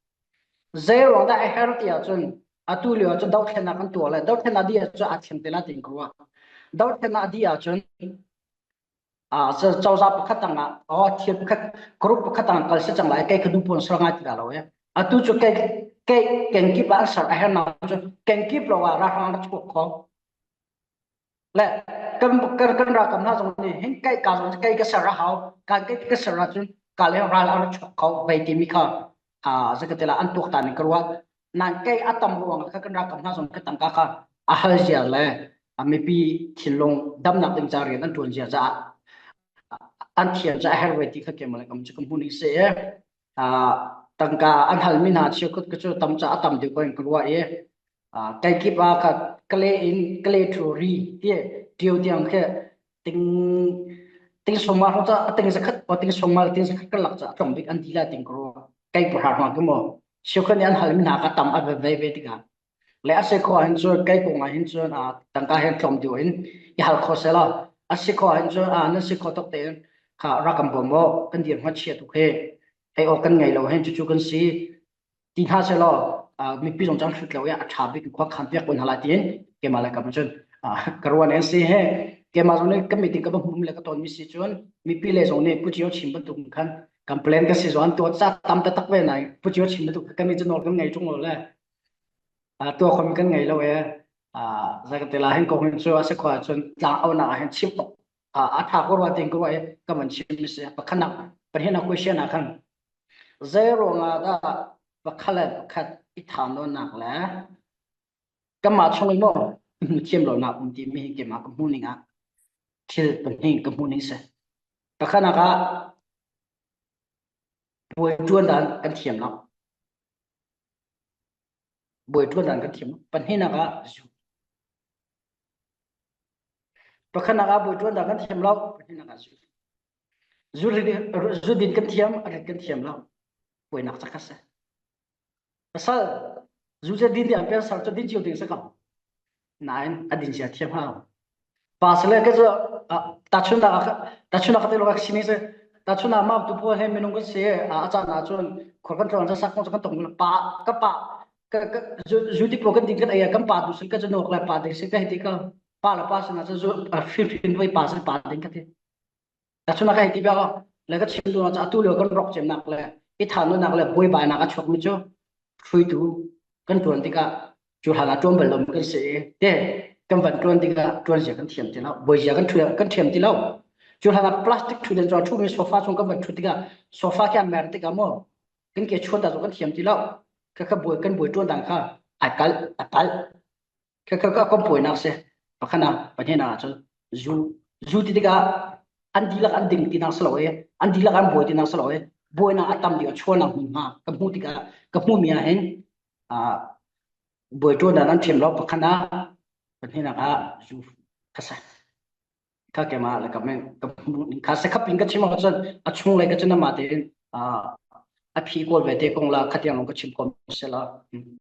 Zei ruangah a herh ti ahcun, atu lio ahcun dohthlennak kan tuah le, dohthlennak dih ahcun aa thiam te lai tiin ka ruah. Dohthlennak dih ahcun, aa, cozah pakhat tangah, aw, thil pakhat, group pakhat tangah kal si cang lai, kei ka duh pawl ser ngai ti dah lo e. Atu cu kei, kei, kenkip ah an ser a herhnak cu, kenkip lo ah ralhrang a ra chuak kho. Le kan, kan, kan ralkap hna zong nih hin kei ka zong kei ka ser a hau, kan kei ka ser ahcun ka le ral a ra chuak kho ve timi kha, aa, zakatila an tuak ta ning ka ruah. Nain kei a tam ruang kha kan ralkap hna zong ka tangka kha a hal zia le a mipi thinlung damnak ding ca rian an ṭuan zia caah an thiam caah a herh ve ti kha keimah le kam cu ka hmuh ning si e. Aa, tangka an halmi hna cheukhat kha cu tam caah a tam deuh ko in ka ruah i, aa, keikip ah kha kale in, kale ṭhu ri ti, ṭio tiang khi ting, ting sawmnga hrawng caah a ting zakhat, aw, ting sawmnga le ting zakhat karlak caah a tlawm bik an ti lai tiin ka ruah. Kei pahra hmang ka maw. Siu kha ni an hal mi hna ka tam a ve ve ve tikah. Le a si kho hin cu kei kong ah hin cu, a, tangka hin tlawm deuh in i hal kho seh law. A si kho hin cu, a, nan si kho tok tein kha ra kan bawm maw, kan dir hmanh chiat tuk he. Ei aw kan ngei lo hin cucu kan si. Ti hna seh law, a, mipi zong cang hlut lo i a ṭha bik khua khan piak un hna lai tiin keimah le kam cun, a, ka ruah nih an si he. Keimah zong nih ka meeting ka va hmuh le ka tawnmi si cun mipi le zong nih Pu Cio Chim bantuk khan complain ka si zong an tuah ca tam taktak ve nain Pu Cio Chim bantuk ka mi cu nawl kan ngei ṭung lo le. A, tuah khawh mi kan ngei lo e. A, zakatila hin kong hin cu a si kho ah cun tlang aunak ah hin chim tuk. A, a ṭha ko ruah tiin ko ruah i ka van chim mi si. Pakhatnak, pahnihnak question ah khan zei ruangah dah pakhat le pakhat i tha nawnnak le kanmah chung i maw i hmu thiam lonak um timi hi keimah ka hmuh ning ah thil pahnih ka hmuh ning si. Pakhatnak ah buai ṭuan dan kan thiam lo. Buai ṭuan dan kan thiam lo. Pahnihnak ah zu. Pakhatnak ah buai ṭuan dan kan thiam lo. Pahnihnak ah zu. Zu rit, zu din kan thiam, a rit kan thiam lo. Buainak cakhat si. Pasal zu cu din tiang pian sal cu din cio ding si ko. Nain a din sia thiam hau. Pa si le ka cu, a, tahchunhnak a, tahchunhnak ka ti lo ka si ni si. Tahchunhnak mah tu pawl he minung kan si, a, a caan ah cun khor kan tlawn, sak kong cu kan tong lo. Pa, ka pa, ka, ka, zu, zu ti pawl kan ding kan ei, kan pa tu si ka cu nawk le pa ding si ka hi ti ka. Pa le pa si na cu zu, a, fin fin voi pa si pa ding ka ti. Tahchunhnak ka hei ti bia ko. Le ka chim duhnak cu atu lio kan rawk cemnak le i tha nawnnak le buaibainak a chuakmi cu hruitu kan ṭuan tikah cu hlan ah ṭuan bal lomi kan si i te kan van ṭuan tikah ṭuanzia kan thiam ti lo, buaizia kan ṭhu-, kan thiam ti lo. Cu hlan ah plastic ṭhu den cu a ṭhumi sofa chung kan van ṭhut tikah sofa khi a mer tikah maw kan ke chuan ta cu kan thiam ti lo. Kha kha buai, kan buai ṭuan dan kha a kal, a kal. Kha, kha, kha kan buainak si. Pakhatnak, pahnihnak ah cun zu, zu ti tikah an dihlak an ding tinak si lo i, an dihlak an buai tinak si lo i, buainak a tam dih a chuannak hmun hna ka hmuh tikah, ka hmuhmi ah hin, aa, buai ṭuan dan an thiam lo. Pakhatnak, pahnihnak ah zu kha si. Kha keimah le ka men, ka hmuh ning kha si. Kha pin ka chim ahcun a chunglei ka cun amah tein, aa, a phih kawl ve te kong la, khatiang lawng ka chim kawm si la.